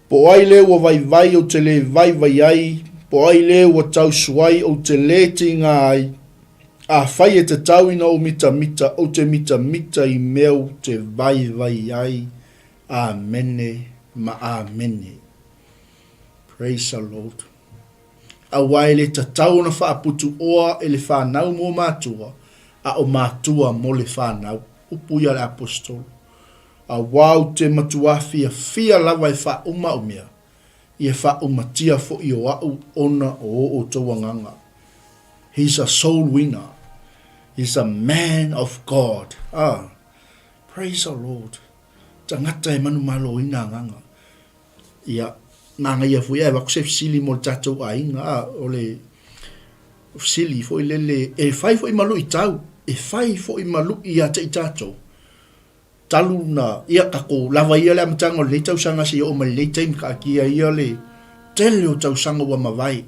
Po o ai le ua vaivai ou te le vaivai ai, po o ai le ua tausu ai ou te le tiga ai. Afai e tatau ina ou mitamita, ou te mitamita i mea ou te vaivai ai. Amene ma amene. Praise the Lord. Aua e le tatau ona faaputuoa e le fanau mo matua, a o matua mo le fanau. Upu ia a le Aposetolo. Aua ou te matuā fiafia lava e faauma au mea, ia faaumatia foi o au ona o o outou agaga. He's a soul winner. He's a man of God. Ah, praise the Lord. Tagata e manumaloina agaga. Ia, manaia foi ae avatu se fesili mo le tatou aiga, a, o le fesili foi lele, e fai foi ma luitau, e fai foi ma lui ia te i tatou, talu na, ia, tatou lava ia le amataga o lenei tausaga seia oo mai lenei taimi, taatia ia le tele o tausaga ua mavae.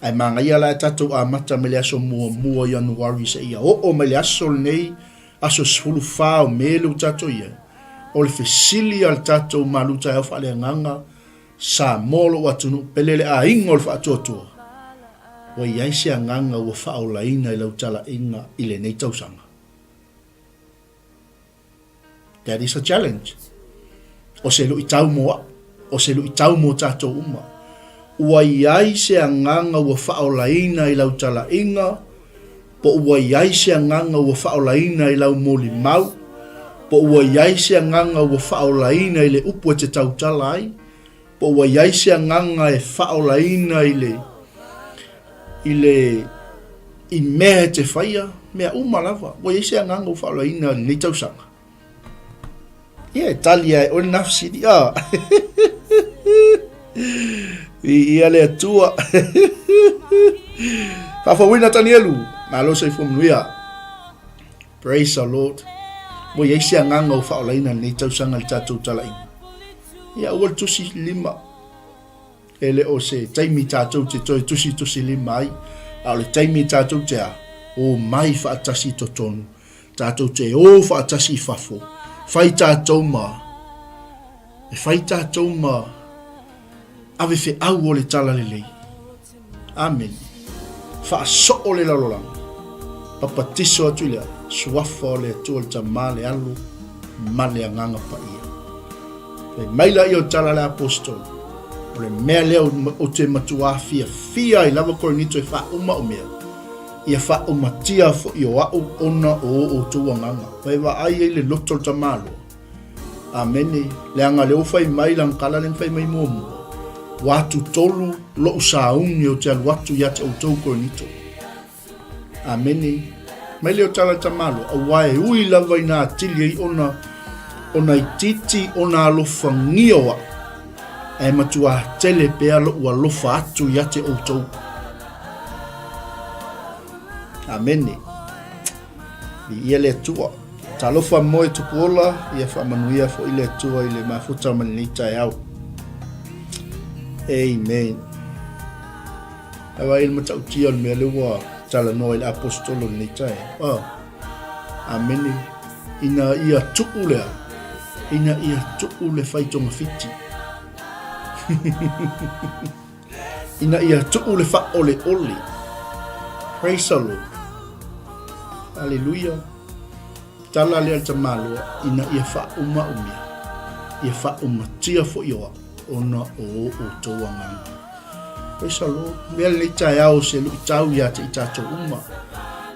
Ae manaia la e tatou amata mai le aso muamua o Ianuari seia oo mai le aso lenei, aso 14 o Me lea ua tatou i ai, o le fesili a le tatou malu taeao faaleagaga, Samoa lou atunuu pele le aiga o le faatuatua, ua i ai se agaga ua faaolaina i lau talaiga i lenei tausaga? That is a challenge. O se luitau mo au, o se luitau mo tatou uma. Ua i ai se agaga ua faaolaina i lau talaiga, po ua i ai se agaga ua faaolaina i lau molimau, po ua i ai se agaga ua faaolaina i le upu e te tautala ai, po ua i ai se agaga e faaolaina i le, i le, i mea e te faia, mea uma lava, ua i ai se agaga ua faaolaina i lenei tausaga. Ia, e tali ai oe lena fesili, a. Viia le Atua. Faafouina Tanielu, malo soifua manuia. Praise the Lord. Ua i ai se agaga ua faaolaina i lenei tausaga i le tatou talaiga. Ia, aua le tusi lima. E le o se taimi tatou te toe tusitusilima ai, a o le taimi tatou te a, o mai faatasi i totonu, tatou te o faatasi i fafo, fai tatou ma, e fai tatou ma ave feau o le Talalelei. Amene. Faasoo le lalolagi. Papatiso atu i le Suafa o le Atua le Tama, le Alo, ma le Agaga Paia. Fai mai laia o tala a le Aposetolo, o le mea lea ou te matuā fiafia ai lava Korinito e faauma au mea, ia faaumatia foi o au ona o o outou agaga. Ua e vaai ai le loto o le tamaloa. Amene, leaga lea ua fai mai lana tala lea na fai mai muamua, ua atutolu lou sauni ou te alu atu ia te outou Korinito. Amene. Mai lea o tala tamaloa, auā e ui lava ina atili ai ona, ona itiiti ona alofagia o a'u, ae matuā tele pea lo'u alofa atu ia te outou. Amene. Viia le Atua. Talofa moe Tupuola, ia faamanuia foi le Atua i le mafuta ma lenei taeao. Amen. Ae vaai le matautia o le mea lea ua talanoa i le aposetolo i lenei taeao. Oh. Amene. Ina ia tuu lea, ina ia tuu le fai togafiti. Ina ia tuu le faaoleole. Praise the Lord. Aleluia. Tala lea le tamaloa ina ia faauma au mea, ia faaumatia foi o au ona o o outou agaga. Praise the Lord. Mea lenei taeao se luitau ia te i tatou uma.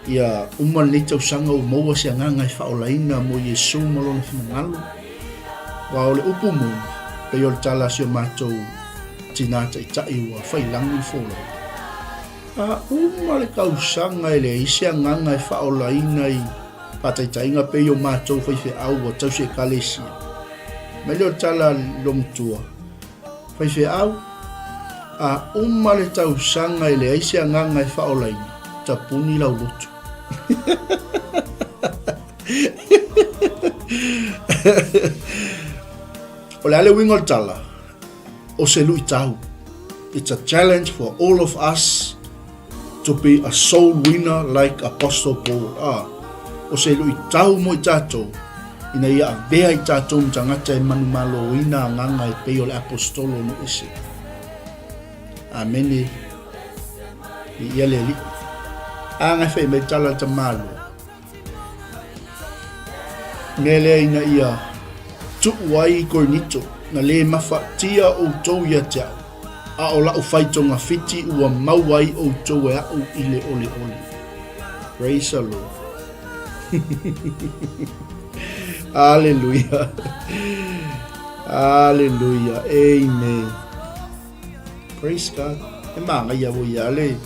Ia uma lenei tausaga ua maua se agaga e faaolaina mo Iesu ma lona finagalo. Aua o le upu moni, pei o le tala a si o matou tinā taitai ua failangi le folauga. A uma le tausaga e leai se agaga e faaolaina i faataitaiga pei o matou faifeau ua tausi ekalesia. Mai lea o le tala a le lomatua, faifeau, a uma le tausaga e leai se agaga e faaolaina, tapuni lau lotu. O le a le uiga o le tala? O se luitau. It's a challenge for all of us to be a soul winner like Apostle Paul. Ah, o se luitau mo i tatou, ina ia avea i tatou ma tagata e manumaloina agaga e pei o le apostolo no ese. Amene. Viia le Alii. A ngai fai mai tala le tamaloa. Mea lea ina ia tuu ai i Korinito, na lē mafaatia outou ia te a'u, a o la'u fai togafiti ua maua ai outou e a'u i le oleole. Praise the Lord. Aleluia. Aleluia. Amen. Praise God. E māngaia voi ia le,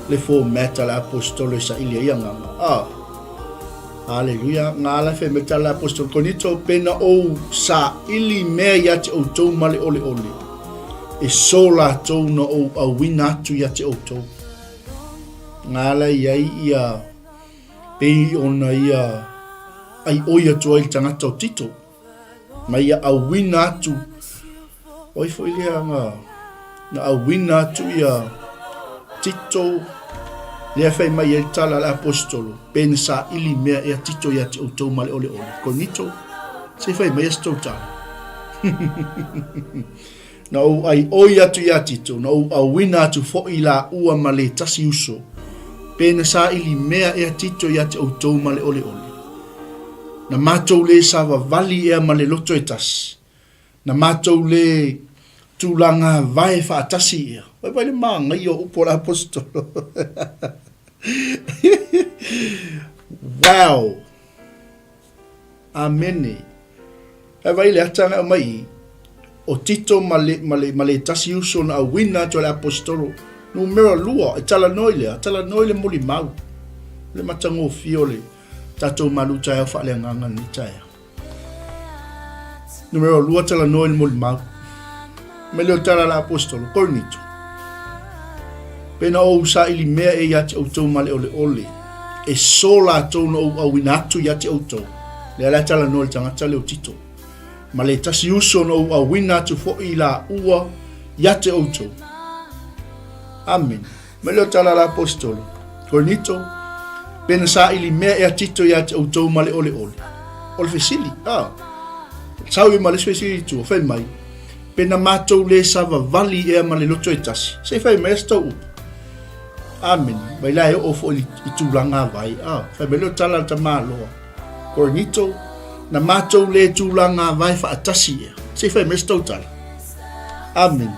le format a le apostolo e saili ai agaga. Ah. Aleluia. Ngā ala whai me tala apostolo. Konito pena ou saili mea ia te outou ma le ole ole. E so lātou na ou auina atu ia te outou. Ngā ala i ai ia pei ona ia ai oi atu ai le tagata o Tito. Ma ia auina atu, o ai foi lea na, na auina atu ia Tito, lea fai mai ai le tala a le aposetolo, pe na saili mea ea Tito ia te outou ma le oleole. Korinito, se i fai mai se tou tala. Na ou ʻaiʻoi atu iā Tito, na ou ʻauina atu foʻi i lāua ma le tasi uso, pe na saili mea ea Tito iā te ʻoutou ma le ʻoleʻole. Na mātou lē savavali ea ma le loto e tasi, na mātou lē tūlagā vae faatasi ea. Vaivai le māngaia o upu o le Aposetolo. Wow! Amene. Ae vaai le ata na aumai i, o Tito ma le, ma le, ma le tasi uso na auina atu e le aposetolo. Numera lua, e talanoa i le a? Talanoa i le molimau. Le matagofie o le tatou malu taeao faaleagaga lenei taeao. Numera lua, talanoa i le molimau. Mai lea o tala a le aposetolo, Korinito. Pena ou saili mea e ia te outou ma le oleole, e so latou na ou auina atu ia te outou. Lea la e talanoa i le tagata lea o Tito. Ma le tasi uso na ou auina atu foi i laua ia te outou. Amene. Mai lea o tala a le aposetolo, Korinito, pena saili mea ea Tito ia te outou ma le oleole. O le fesili, a, sau i ma le isi fesili i tua, fai mai, pena matou le savavali ea ma le loto e tasi, se i fai mai se tou upu. Amene. Mai la e oo foi i tulaga vai, a, fai mai lea o tala a le tamaloa, Korinito, na matou le tulaga vai faatasi ea, se i fai mai se tou tala. Amene.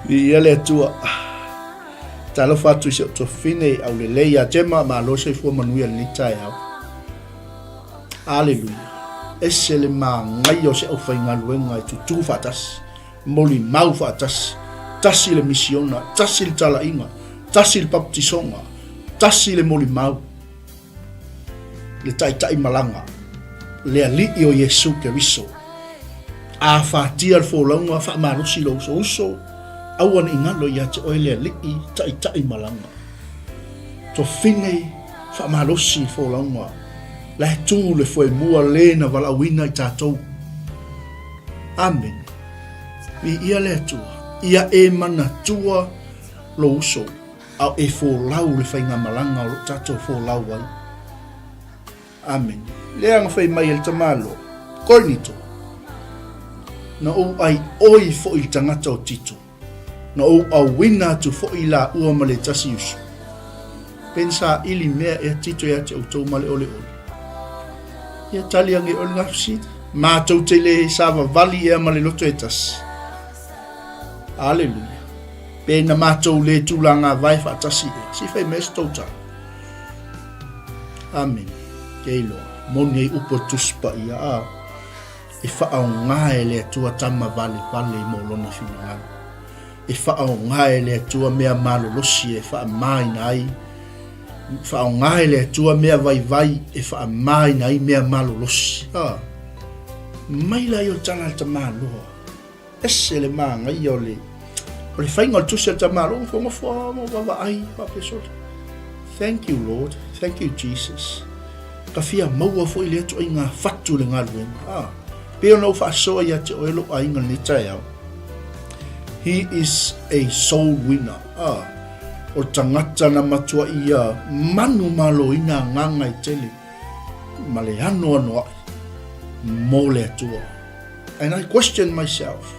Viia le Atua. Talofa atu i si ou tuafafine i aulelei ia Gemma, malo soifua manuia lenei taeao. Aleluia. Ese le māngaia o se aufaigaluega e tutū faatasi, molimau faatasi, tasi le misiona, tasi le talaiga, tasi le papatisoga. tasi le molimau, le taitai malaga, le Alii o Iesu Keriso. Afatia le folauga, faamalosi lou usouso, aua ne i galo ia te oe le Alii taitai malaga. Tofine faamalosi le folauga, la e tu le foemua le na valaauina i tatou. Amene. Viia le Atua, ia e manatua lou uso, a o e folau le faigamalaga o lo o tatou folau ai. Amene. Lea na fai mai e le tamaloa, Korinito, na ou aioi foi i le tagata o Tito, na ou auina atu foi i laua ma le tasi uso. Pe na saili mea ea Tito ia te outou ma le oleole? Ia tali ane oe lena fesili. Matou te le savavali ea ma le loto e tasi. Aleluia. Pe na matou le tulagavae faatasi ea. Se i fai mai se tou tala. Amene. Ke iloa. Moni ai upu o le Tusi Paia, a e faaaoga e le Atua tama valevale mo lona finagalo. E faaaoga e le Atua mea malolosi e faamāina ai, faaaoga e le Atua mea vaivai e faamāina ai mea malolosi. A mai la ia o le tala a le tamaloa. Ese le manaia o le o le faiga o le tusi a le tamaloa, nofonofo lava ma vaavaai faapea sole. Thank you Lord, thank you Jesus. Ka fia maua foi lea ituaiga fatu i le galuega. Ah, pei ona ou faasoa ia te oe lou aiga i lenei taeao. He is a soul winner. Ah, o le tagata na matuai ia manumaloina agaga e tele ma le anoanoai mo le Atua. And I question myself,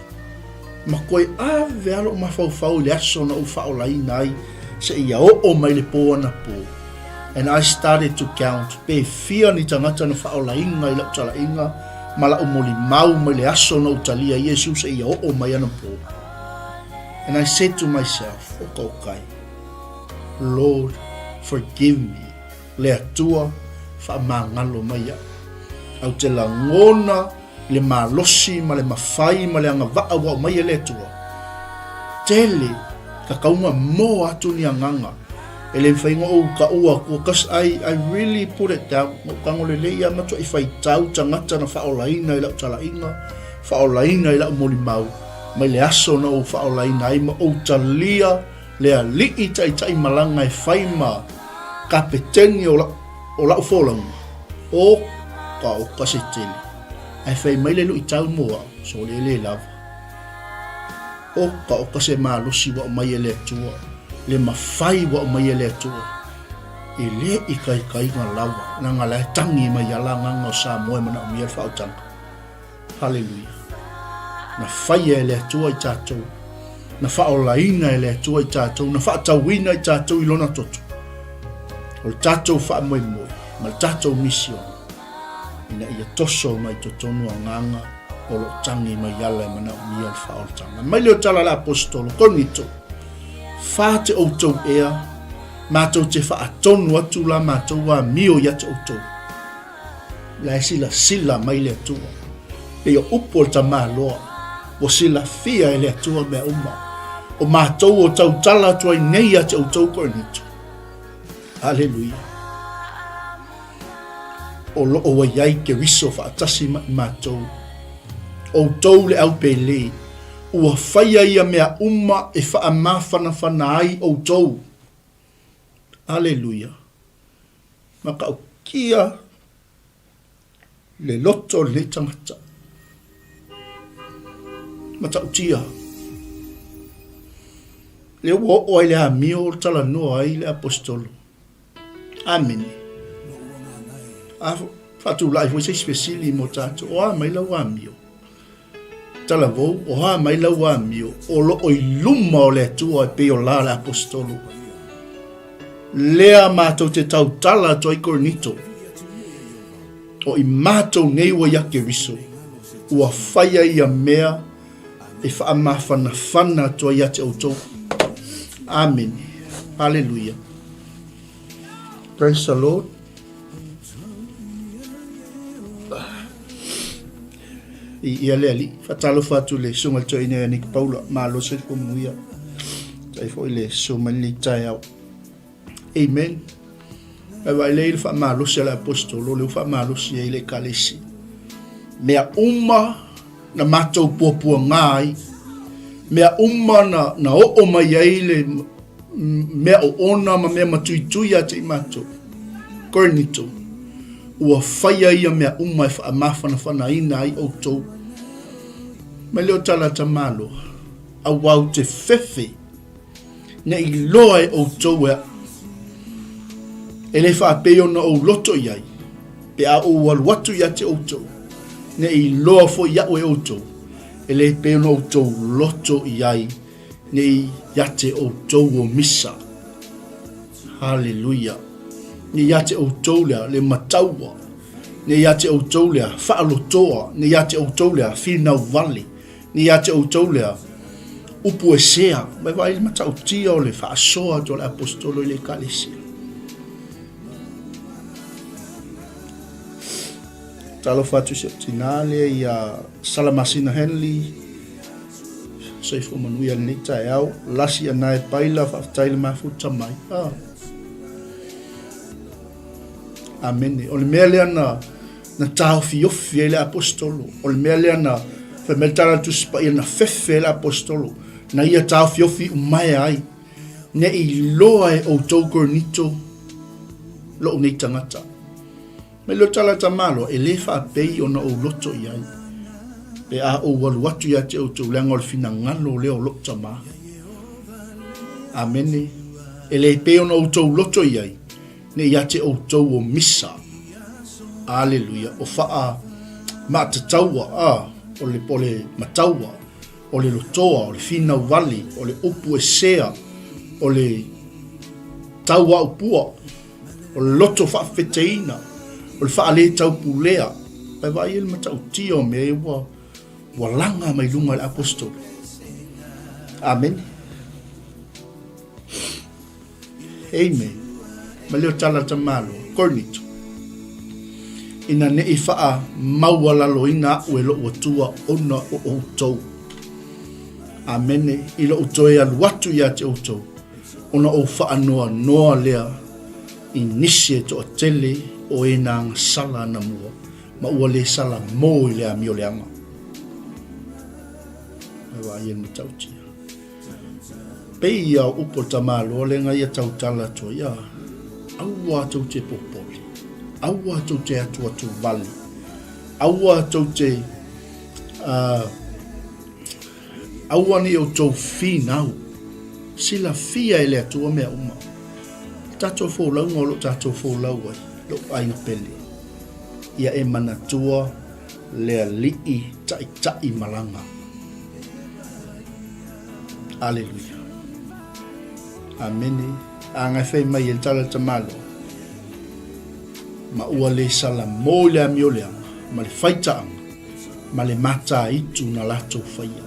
ma koe ave a lou mafaufau i le aso na ou faaolaina ai seia oo mai le po anapo. And I started to count pe fia ni tagata na faaolaina i lau talaiga ma lau molimau mai le aso na ou talia ai Iesu seia oo mai anapo. And I said to myself, oka okai, Lord, forgive me. Le Atua, faamagalo mai iaʻu. Au te lagona le malosi ma le mafai ma le agavaa ua aumai e le Atua. Tele kakauga moa atu ni agaga e le mafai ona ou taua atua cause I, I really put it down. Na ou tago lelei lava matuai faitau tagata na faaolaina i lau talaiga, faaolaina i lau molimau mai le aso na ou faaolaina ai ma ou talia le alii taitai malaga e fai ma kapeteni o lau, o lau folauga, oka oka se tele. Ae fai mai le luitau mo au, sole e le lava. Oka oka se malosi ua aumai e le Atua, le mafai ua aumai e le Atua. E le ikaikaina lava, leaga la e tagi mai ala agaga o Samoa e manaomia le faautaga. Haleluia. Na faia e le Atua i tatou, na faaolaina e le Atua i tatou, na faatauina i tatou i Lona toto. O le tatou faamoemoe ma le tatou misiona, ina ia toso mai totonu agaga o lo o tagi mai ala e manaomia le faaolataga. Mai lea o tala a le Aposetolo, Korinito, fa te outou ea, matou te faatonu atu la matou amio ia te outou. La e silasila mai le Atua. Pei o upu o le tamaloa, ua silafia e le Atua mea uma. O matou o tautala atu ai nei ia te outou Korinito. Aleluia. O lo o ua i ai Keriso faatasi ma i matou. Outou le au pele, ua faia ia mea uma e faamafanafana ai outou. Aleluia. Matautia le loto o lenei tagata. Matautia. Lea ua oo ai le amio o talanoa ai le aposetolo. Amene. A faatulai foi se isi fesili mo tatou. O a mai lau amio? Talavou, o a mai lau amio o lo o i luma o le Atua e pei o la le aposetolo. Lea matou te tautala atu ai Korinito, o i matou nei ua ia Keriso, ua faia ia mea e faamafanafana atu ai ia te outou. Amene. Haleluia. Praise the Lord. I ia le alii. Faatalofa atu i le Susuga i le Toeaina ia Nick Paula. Malo soifua manuia. Tai foi le susu mai lenei taeao. Amen. Ae vaai lea i le faamalosi a le Aposetolo, lea ua faamalosi ai le Ekalesia. Mea uma na matou puapuaga ai, mea uma na, na oo mai ai le mea oona ma mea matuitui ia te i matou. Korinito, ua faia ia mea uma e faamafanafanaina ai outou. Mai lea o tala a tamaloa, aua ou te fefe ne i loa e outou e aʻu. E le faapei ona ou loto i ai, pe a ou alu atu ia te outou, ne i loa foi aʻu e outou, e le pei ona outou loto i ai, ne i ia te outou o misa. Haleluia. Ne i ia te outou lea le mataua, ne i ia te outou lea faalotoa, ne i ia te outou lea finau vale, Ne ia te outou lea upu e sea, mai vaai le matautia o le faasoa atu a le aposetolo i le ekalesia. Talofa atu i si ou tinā lea ia Salamasina Henley, soifua manuia lenei taeao, lasi anae paila, faafetai le mafuta mai. Ah. Amene. O le mea lea na na taofiofi ai le Aposetolo. O le mea lea na fai mai le tala a le Tusi Paia na fefe ai le Aposetolo, na ia taofiofi umaea ai, ne i loa e outou Korinito lou nei tagata. Mai leo tala tamaloa, e le faapei ona ou loto i ai, pe a ou alu atu ia te outou, leaga o le finagalo lea o lou Tama. Amene. E le pei ona outou loto i ai, Ne ia te outou o misa. Aleluia. O faa maatataua, a, o le, o le mataua, o le lotoa, o le finau vale, o le upu e sea, o le tauaupua, o le loto faafeteina, o le faaletau-pulea. Ae vaai ai le matautia o mea ia ua, ua laga mai luga e le Aposetolo. Amene. Amen. Ma leo tala a tamaloa, Korinito, ina ne i faamaualaloina aʻu e loʻu Atua ona o ʻoutou. Amene. I loʻu toe alu atu ia te ʻoutou, ona ou faanoanoa lea i nisi e toatele o e na agasala anamua, ma ua le sala mō i le amioleaga. Mai vaai e le matautia. Pei ia o upu o le tamaloa lea na ia tautala atu ai, a, aua tou te popole, aua tou te atuatu vale, aua tou te, uh, aua nei outou finau, silafia e le Atua mea uma. Tatou folauga o lo tatou folau ai, lou aiga pele, ia e manatua le Alii Taitai malaga. Aleluia. Amene. A ngai fai mai e le tala le tamalo. Ma ua le sala mo i le amioleaga, ma le faitaaga, ma le mataitu na latou faia.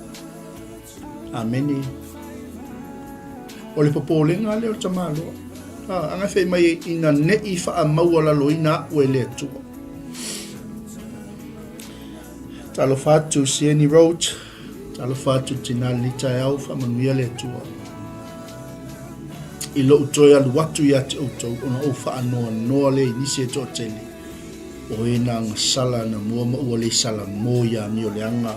Amene. O le popolega lea o le tamaloa. A, a ngai fai mai ina nei faamaualaloina aʻu e le Atua. Talofa atu Sieni Roach, talofa atu tinā lenei taeao, faamanuia le Atua. I lou toe alu atu ia te outou, ona ou faanoanoa lea i nisi e toatele, o e na agasala na mua ma ua le sala mō ia amioleaga,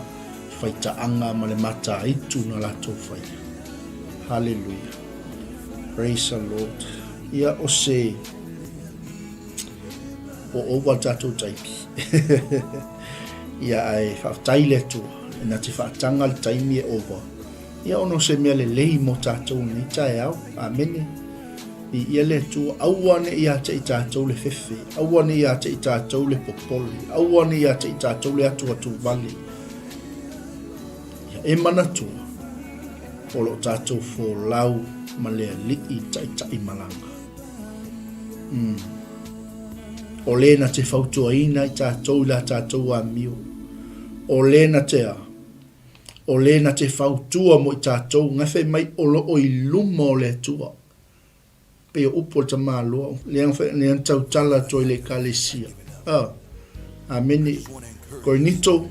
faitaaga ma le mataitu na latou faia. Hallelujah. Praise the Lord. Ia o se o ova le tatou taimi. Ia ae faafetai le Atua, e na te faataga le taimi e ova. Ia ona o se mea lelei mo tatou nei taeao. Amene. I ia le Atua, aua ne i ia te i tatou le fefe, aua ne i ia te i tatou le popole, aua ne i ia te i tatou le atuatu vale. Ia e manatua, o lo tatou folau ma le Alii Taitai malaga. Mm. O le na te fautuaina i tatou i la tatou amio. O le na te a. O le na te fautua mo i tatou, ngai fai mai o loo i luma o le Atua. Pei o upu o le tamaloa, lea lea na tautala atu ai le Ekalesia. Ah, amene. Korinito,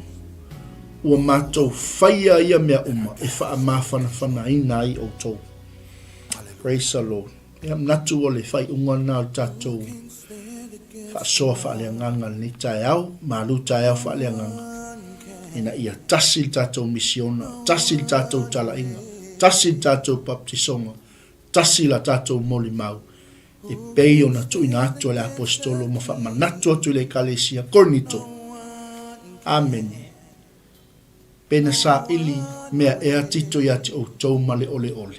ua matou faia ia mea uma e faamafanafanaina ai outou. Praise the Lord. Ia, manatu o le faaiuga lena o le tatou faasoa faaleagaga i lenei taeao, malu taeao faaleagaga, ina ia tasi le tatou misiona, tasi le tatou talaiga, tasi le tatou baptisoga, tasi la tatou molimau, e pei ona tuuina atu e le Aposetolo ma faamanatu atu i le Ekalesia Korinito. Amene. Pe na saili mea ea Tito ia te outou ma le oleole?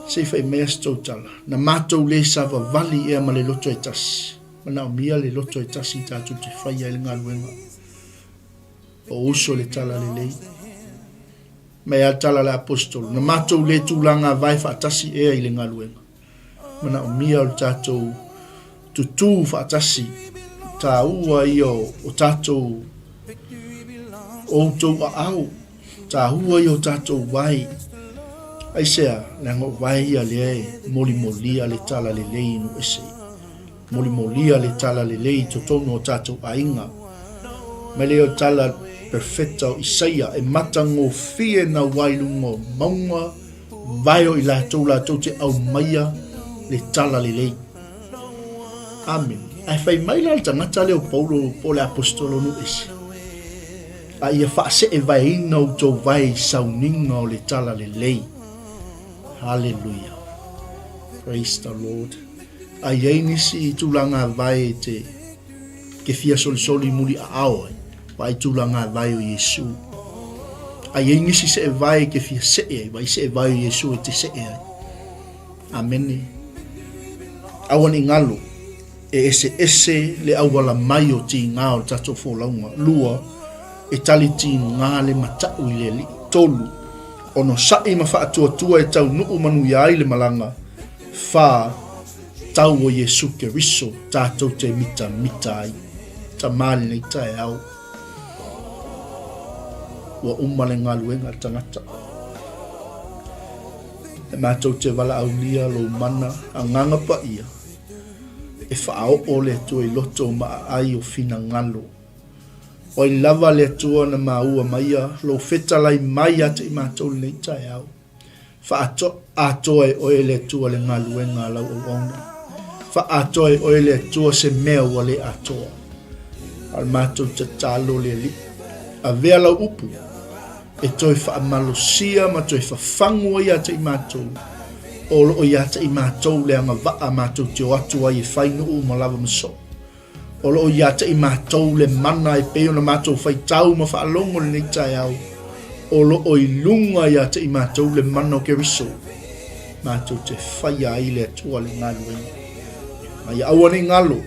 Se i fai maia se tou tala, na matou le savavali ea ma le loto e tasi? Manaomia le loto e tasi tatou te faia ai le galuega o uso i le tala lelei. Mai a le tala a le Aposetolo, na matou le tulaga vae faatasi ea i le galuega. Manaomia o le tatou tutū faatasi, tāua ia o tatou outou aao, tāua ia o tatou vae. Aisea, leaga o vae ia lea e molimolia le tala lelei i nuu ese. Molimolia le tala lelei i totonu o tatou aiga. Mai lea o tala perfeta o Isaia e matagofie nau ai luga o mauga vae o i latou latou te aumaia le tala lelei. Amene. Ae fai mai la le tagata lea o Paulo po o le aposetolo nuu ese, a ia faaseevaeina outou vae i sauniga o le tala lelei. Haleluia. Praise the Lord. A i ai nisi tulaga vae e te ke fia solisoli muli aao ai, vaai tulaga vae o Iesu. A i ai nisi see vae ke fia see ai, vaai see vae o Iesu e te see ai. Amene. Aua ne i galo, e eseese le auala mai o tigā o le tatou folauga. Lua, e tali tigā le mataʻu i le Alii. Tolu, onosai ma faatuatua e taunuu manuia ai le malaga. Fa, tau o Iesu Keriso tatou te mitamita ai. Tama lenei taeao. Ua uma le galuega a le tagata. E matou te valaaulia lou mana agaga paia e faaoo le Atua i loto ma aai o finagalo. O ai lava le Atua na maua maia lou fetalai mai ia te i matou lenei taeao. Faaatoa e oe le Atua le galuega a lau auauna. Faaatoa e oe le Atua se mea ua le atoa. A o le matou tatalo le Alii, avea lau upu e toe faamalosia ma toe fafagu ai ia te i matou, o lo o ia te i matou le agavaa matou te o atu ai e fai nuu uma lava ma soo. O lo o ia te i matou le mana e pei ona matou faitau ma faalogo lenei taeao, o lo o i luga ia te i matou le mana o Keriso, matou te faia ai le Atua le galuega. Ma ia aua nei galo,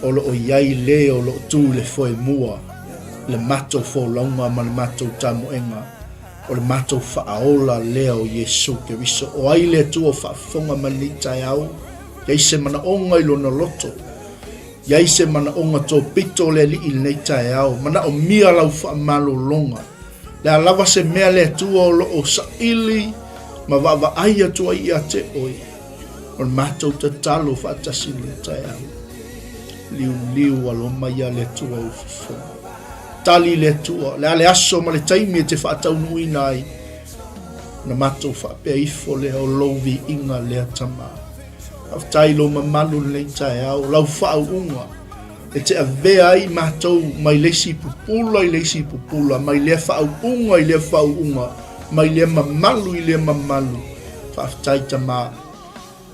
o lo o i ai le o lo o tu i le foemua, le matou folauga ma le matou tamoega, o le matou faaola lea o Iesu Keriso. O ai le Atua o faafofoga mai lenei taeao? Iai se manaoga i lona loto. Iai se manaoga tōpito o le Alii i lenei taeao. Manaomia lau faamalologa. Le a lava se mea le Atua o lo o saili ma vaavaai atu ai ia te oe. O le matou tatalo faatasi i lenei taeao. Liuliu alo mai ia le Atua ou fofoga. Tali le Atua, le a le aso ma le taimi e te faataunuuina ai. Ona matou faapea ifo lea o lou viiga lea Tama. Faafetai i lou mamalu lenei taeao, lau faauuga e te avea ai matou mai le isi pupula i le isi pupula, mai lea faauuga i lea faauuga, mai lea mamalu i lea mamalu. Faafetai Tama.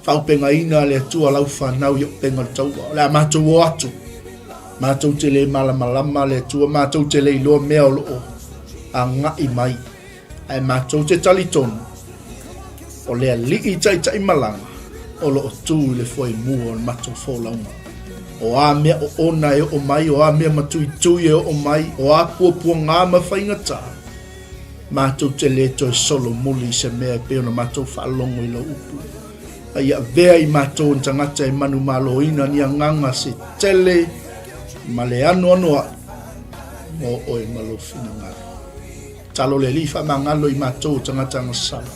Faaaupegaina le Atua lau fanau i upega o le taua. O le a matou o atu, matou te le malamalama le Atua, matou te le iloa mea o lo o agai mai. Ae matou te talitonu, o le Alii Taitaimalaga o lo o tu i le foemua o le matou folauga. O a mea oona e oo mai, o a mea matuitui e oo mai, o a puapuaga ma faigata, Matou te le toe solomuli i se mea e pei ona matou faalogo i lau upu. A ia avea i matou ni tagata e manumaloina ni agaga se tele ma le anoanoai mo oe ma lou finagalo. Talo le Alii faamagalo i matou o tagata agasala.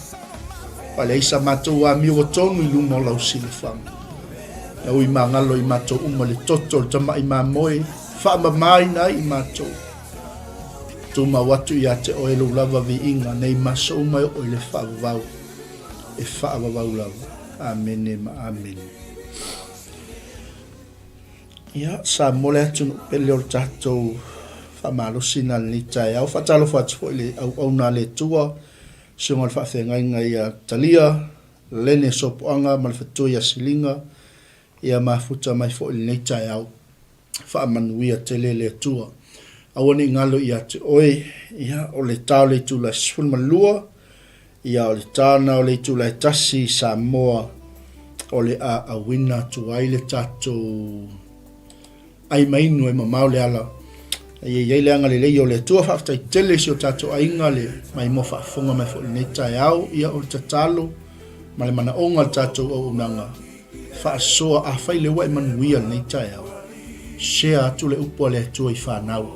Faleai sa matou amio ua tonu i luma o lau silafaga. Na ui magalo i matou uma le toto o le tama'i mamoe, faamamaina ai i matou. Tumau atu ia te oe lou lava viiga nei ma aso uma e oo i le faavavau. e faavavau lava. Amene ma amene. Ia, Samoa le atunuu pele o le tatou faamalosi na lenei taeao. Faatalofa atu foi i le auauna a le Atua, Susuga o le Faafeagaiga ia Talia, Lene Sopoaga ma le Fetua ia Siliga, ia mafuta mai foi i lenei taeao. Faamanuia tele le Atua. Aua ne i galo ia te oe, ia, o le ta o le itula e 12, ia, o le ta na o le itula e 1 i Samoa, o le a auina atu ai le tatou ai ma inu e mamao le ala. Ia i ai le agalelei o le Atua. Faafetai tele i si o tatou aiga le maimoa faafofoga mai foi i lenei taeao. Ia, o le tatalo ma le manaoga o le tatou auaunaga, Faasoa, Afai lea ua e manuia lenei taeao, share atu le upu a le Atua i fanau.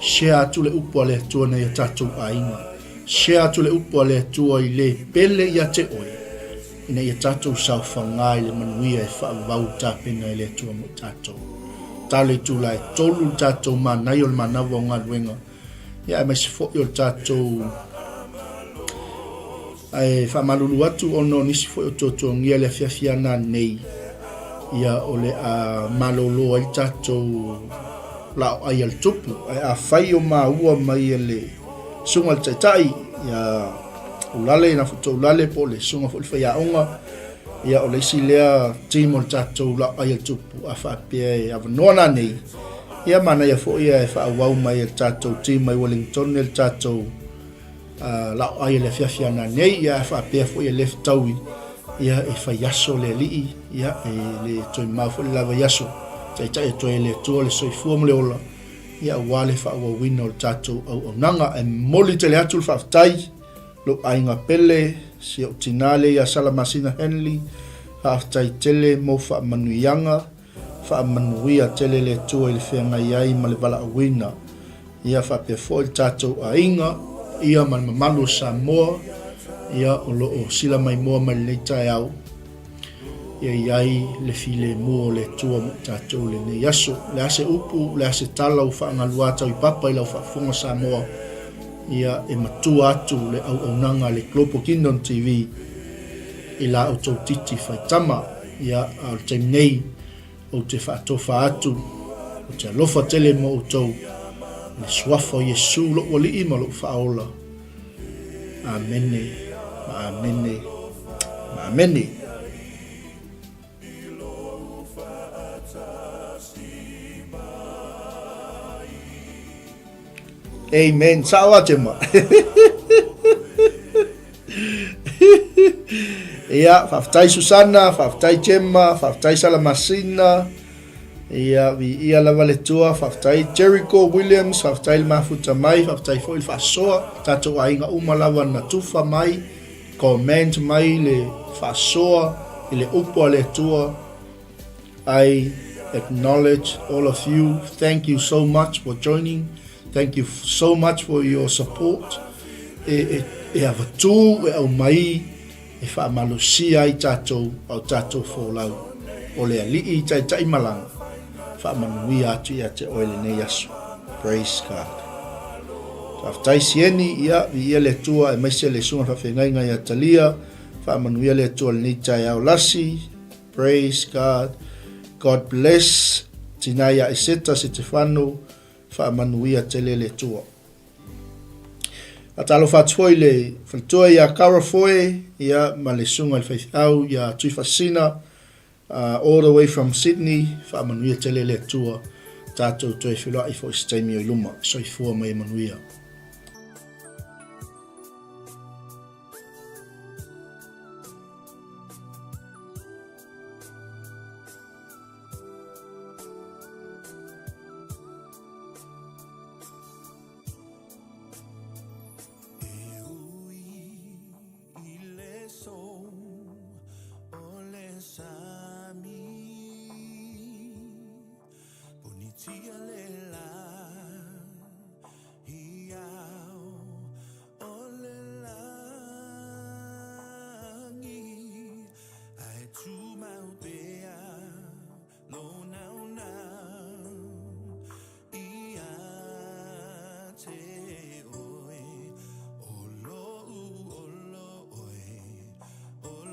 Share atu le upu a le Atua nai a tatou aiga. Share atu le upu a le Atua i le pele ia te oe, ina ia tatou saofaga i le manuia e faavavau tapena e le Atua mo i tatou. Talo itula e 3 le tatou manaia o le manava o galuega. Ia, aemaise foi o le tatou ae faamalulu atu ona o nisi foi o tuatuagia le afiafi ana nei, ia o le a malolo ai le tatou laoai a le tupu. Ae afai o maua mai e le susuga i le taitai ia Ulale, na foi Ulale po o le susuga foi le faiaoga, ia o le isi lea team o le tatou laoai a le tupu, a faapea e avanoa nanei, Ia manaia foi ae faaauau mai e le tatou team mai Wellington le tatou laoai i le afiafi ana nei. Ia ae faapea foi e le fetaui, ia e fai aso le alii, ia e le toe mamao foi le lava i aso, taitai atu ai e le Atua le soifua ma le ola, ia aua le faaauauina o le tatou auaunaga. Ae momoli tele atu le faafetai lou aiga pele, si ou tina lea ia Salamasina Henley, faafetai tele mo faamanuiaga. Faamanuia tele le Atua i le feagai ai ma le valaauina. Ia faapea foi le tatou aiga, paia ma le mamalu o Samoa, ia o lo o sila maimoa mai lenei taeao. Ia i ai le filemu o le Atua mo i tatou i lenei aso. O le a se upu, o le a se tala ua faagaluā tau i papa i lau faafofoga Samoa, ia e matua atu le auaunaga a le Global Kingdom TV i la outou titi faitama. Ia, a o le taimi nei, ou te faatofa atu, ou te alofa tele mo outou, i le Suafa o Iesu lou Alii ma lou Faaola. Amene, ma amene, ma amene. Amen. Sao a Gemma. Ia, faafetai Susana, faafetai Gemma, faafetai Salamasina. Ia, viia lava le Atua, faafetai Jericho Williams, faafetai le mafuta mai, faafetai foi le faasoa, tatou aiga uma lava na tufa mai, comment mai le faasoa i le upu a le Atua. I acknowledge all of you. Thank you so much for joining. Thank you so much for your support. E, e, e avatū, e aumai, e faamalosia ai tatou, au tatou folau. O le alii i taitai malaga, faamanuia atu ia te oe lenei aso. Praise God. Faafetai Sieni, ia, viia le Atua, aemaise le susuga faafeagaiga ia Talia, faamanuia le Atua lenei taeao lasi, Praise God God bless Tina ia Eseta Setefano faamanuia tele le Atua. Faatalofa atu foi le faletua ia Kara Foe ia ma le susuga i le faifeau ia Tuifasina all the way from Sydney faamanuia tele le Atua tatou toe feiloai foi se taimi o i luma. Soifua ma ia manuia. O le lagi ae tumau pea lona ona ia te oe o lo'u olo oe o.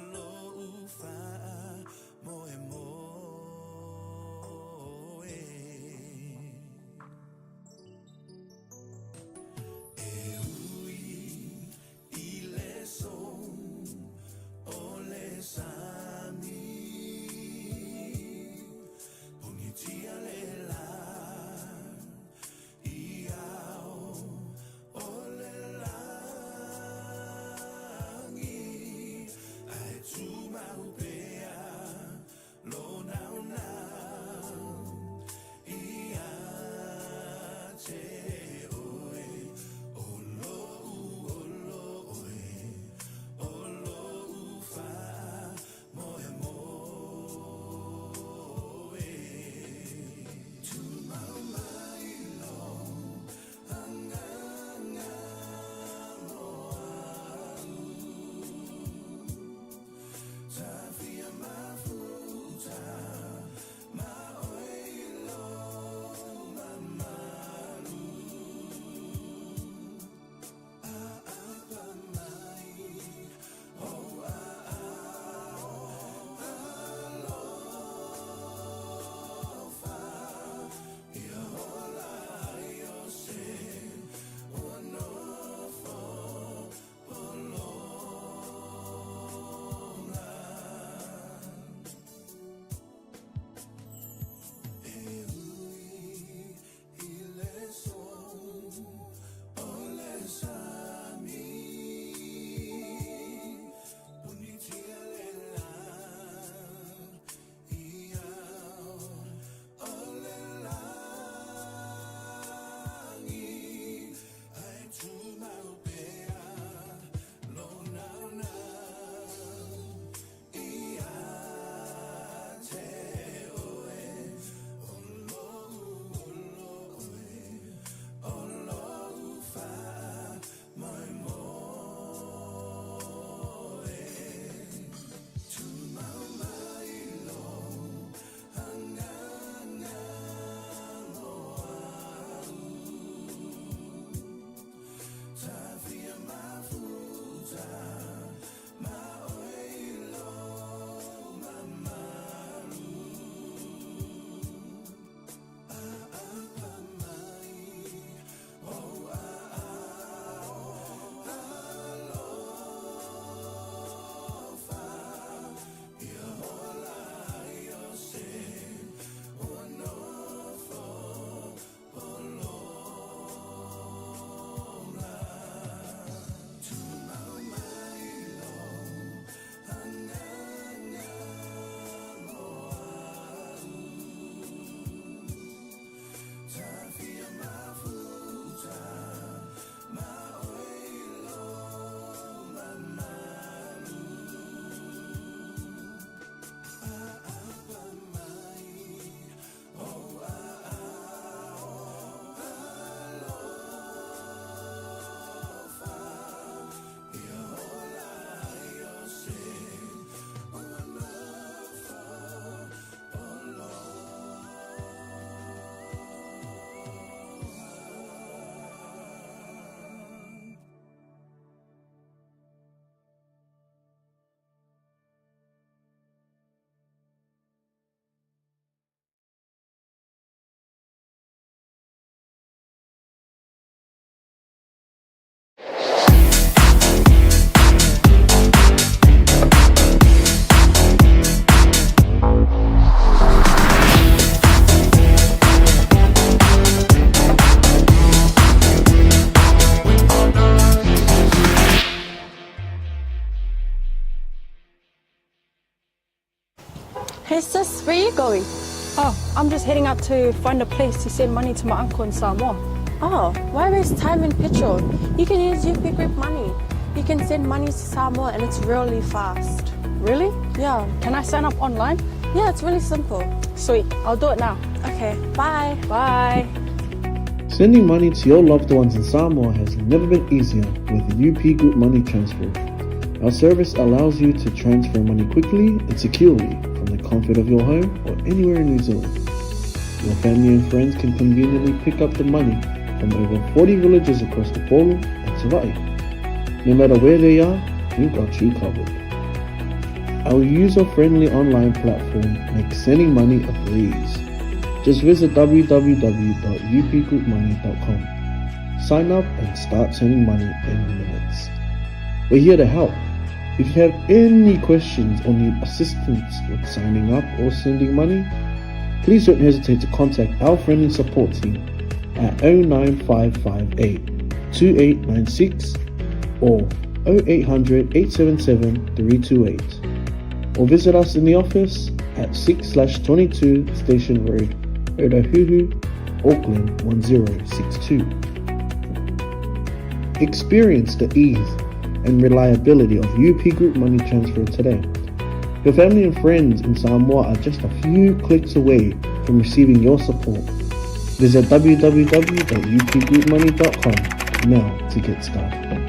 going? Oh, I'm just heading out to find a place to send money to my uncle in Samoa. Oh, why waste time and petrol? You can use UP Group Money. You can send money to Samoa and it's really fast. Really? Yeah. Can I sign up online? Yeah, it's really simple. Sweet, I'll do it now. Okay, bye. Bye. Sending money to your loved ones in Samoa has never been easier with UP Group Money Transfer. Our service allows you to transfer money quickly and securely from the comfort of your home or anywhere in New Zealand. Your family and friends can conveniently pick up the money from over 40 villages across the Polo and Savai'i. No matter where they are, we've got you covered. Our user-friendly online platform makes sending money a breeze. Just visit www.upgroupmoney.com. Sign up and start sending money in minutes. We're here to help. If you have any questions or need assistance with signing up or sending money, please don't hesitate to contact our friendly support team at 09558 2896 or 0800 877 328 or visit us in the office at 6 22 Station Road, Otahuhu, Auckland 1062. Experience the ease and reliability of UP Group Money Transfer today. Your family and friends in Samoa are just a few clicks away from receiving your support. Visit www.upgroupmoney.com now to get started.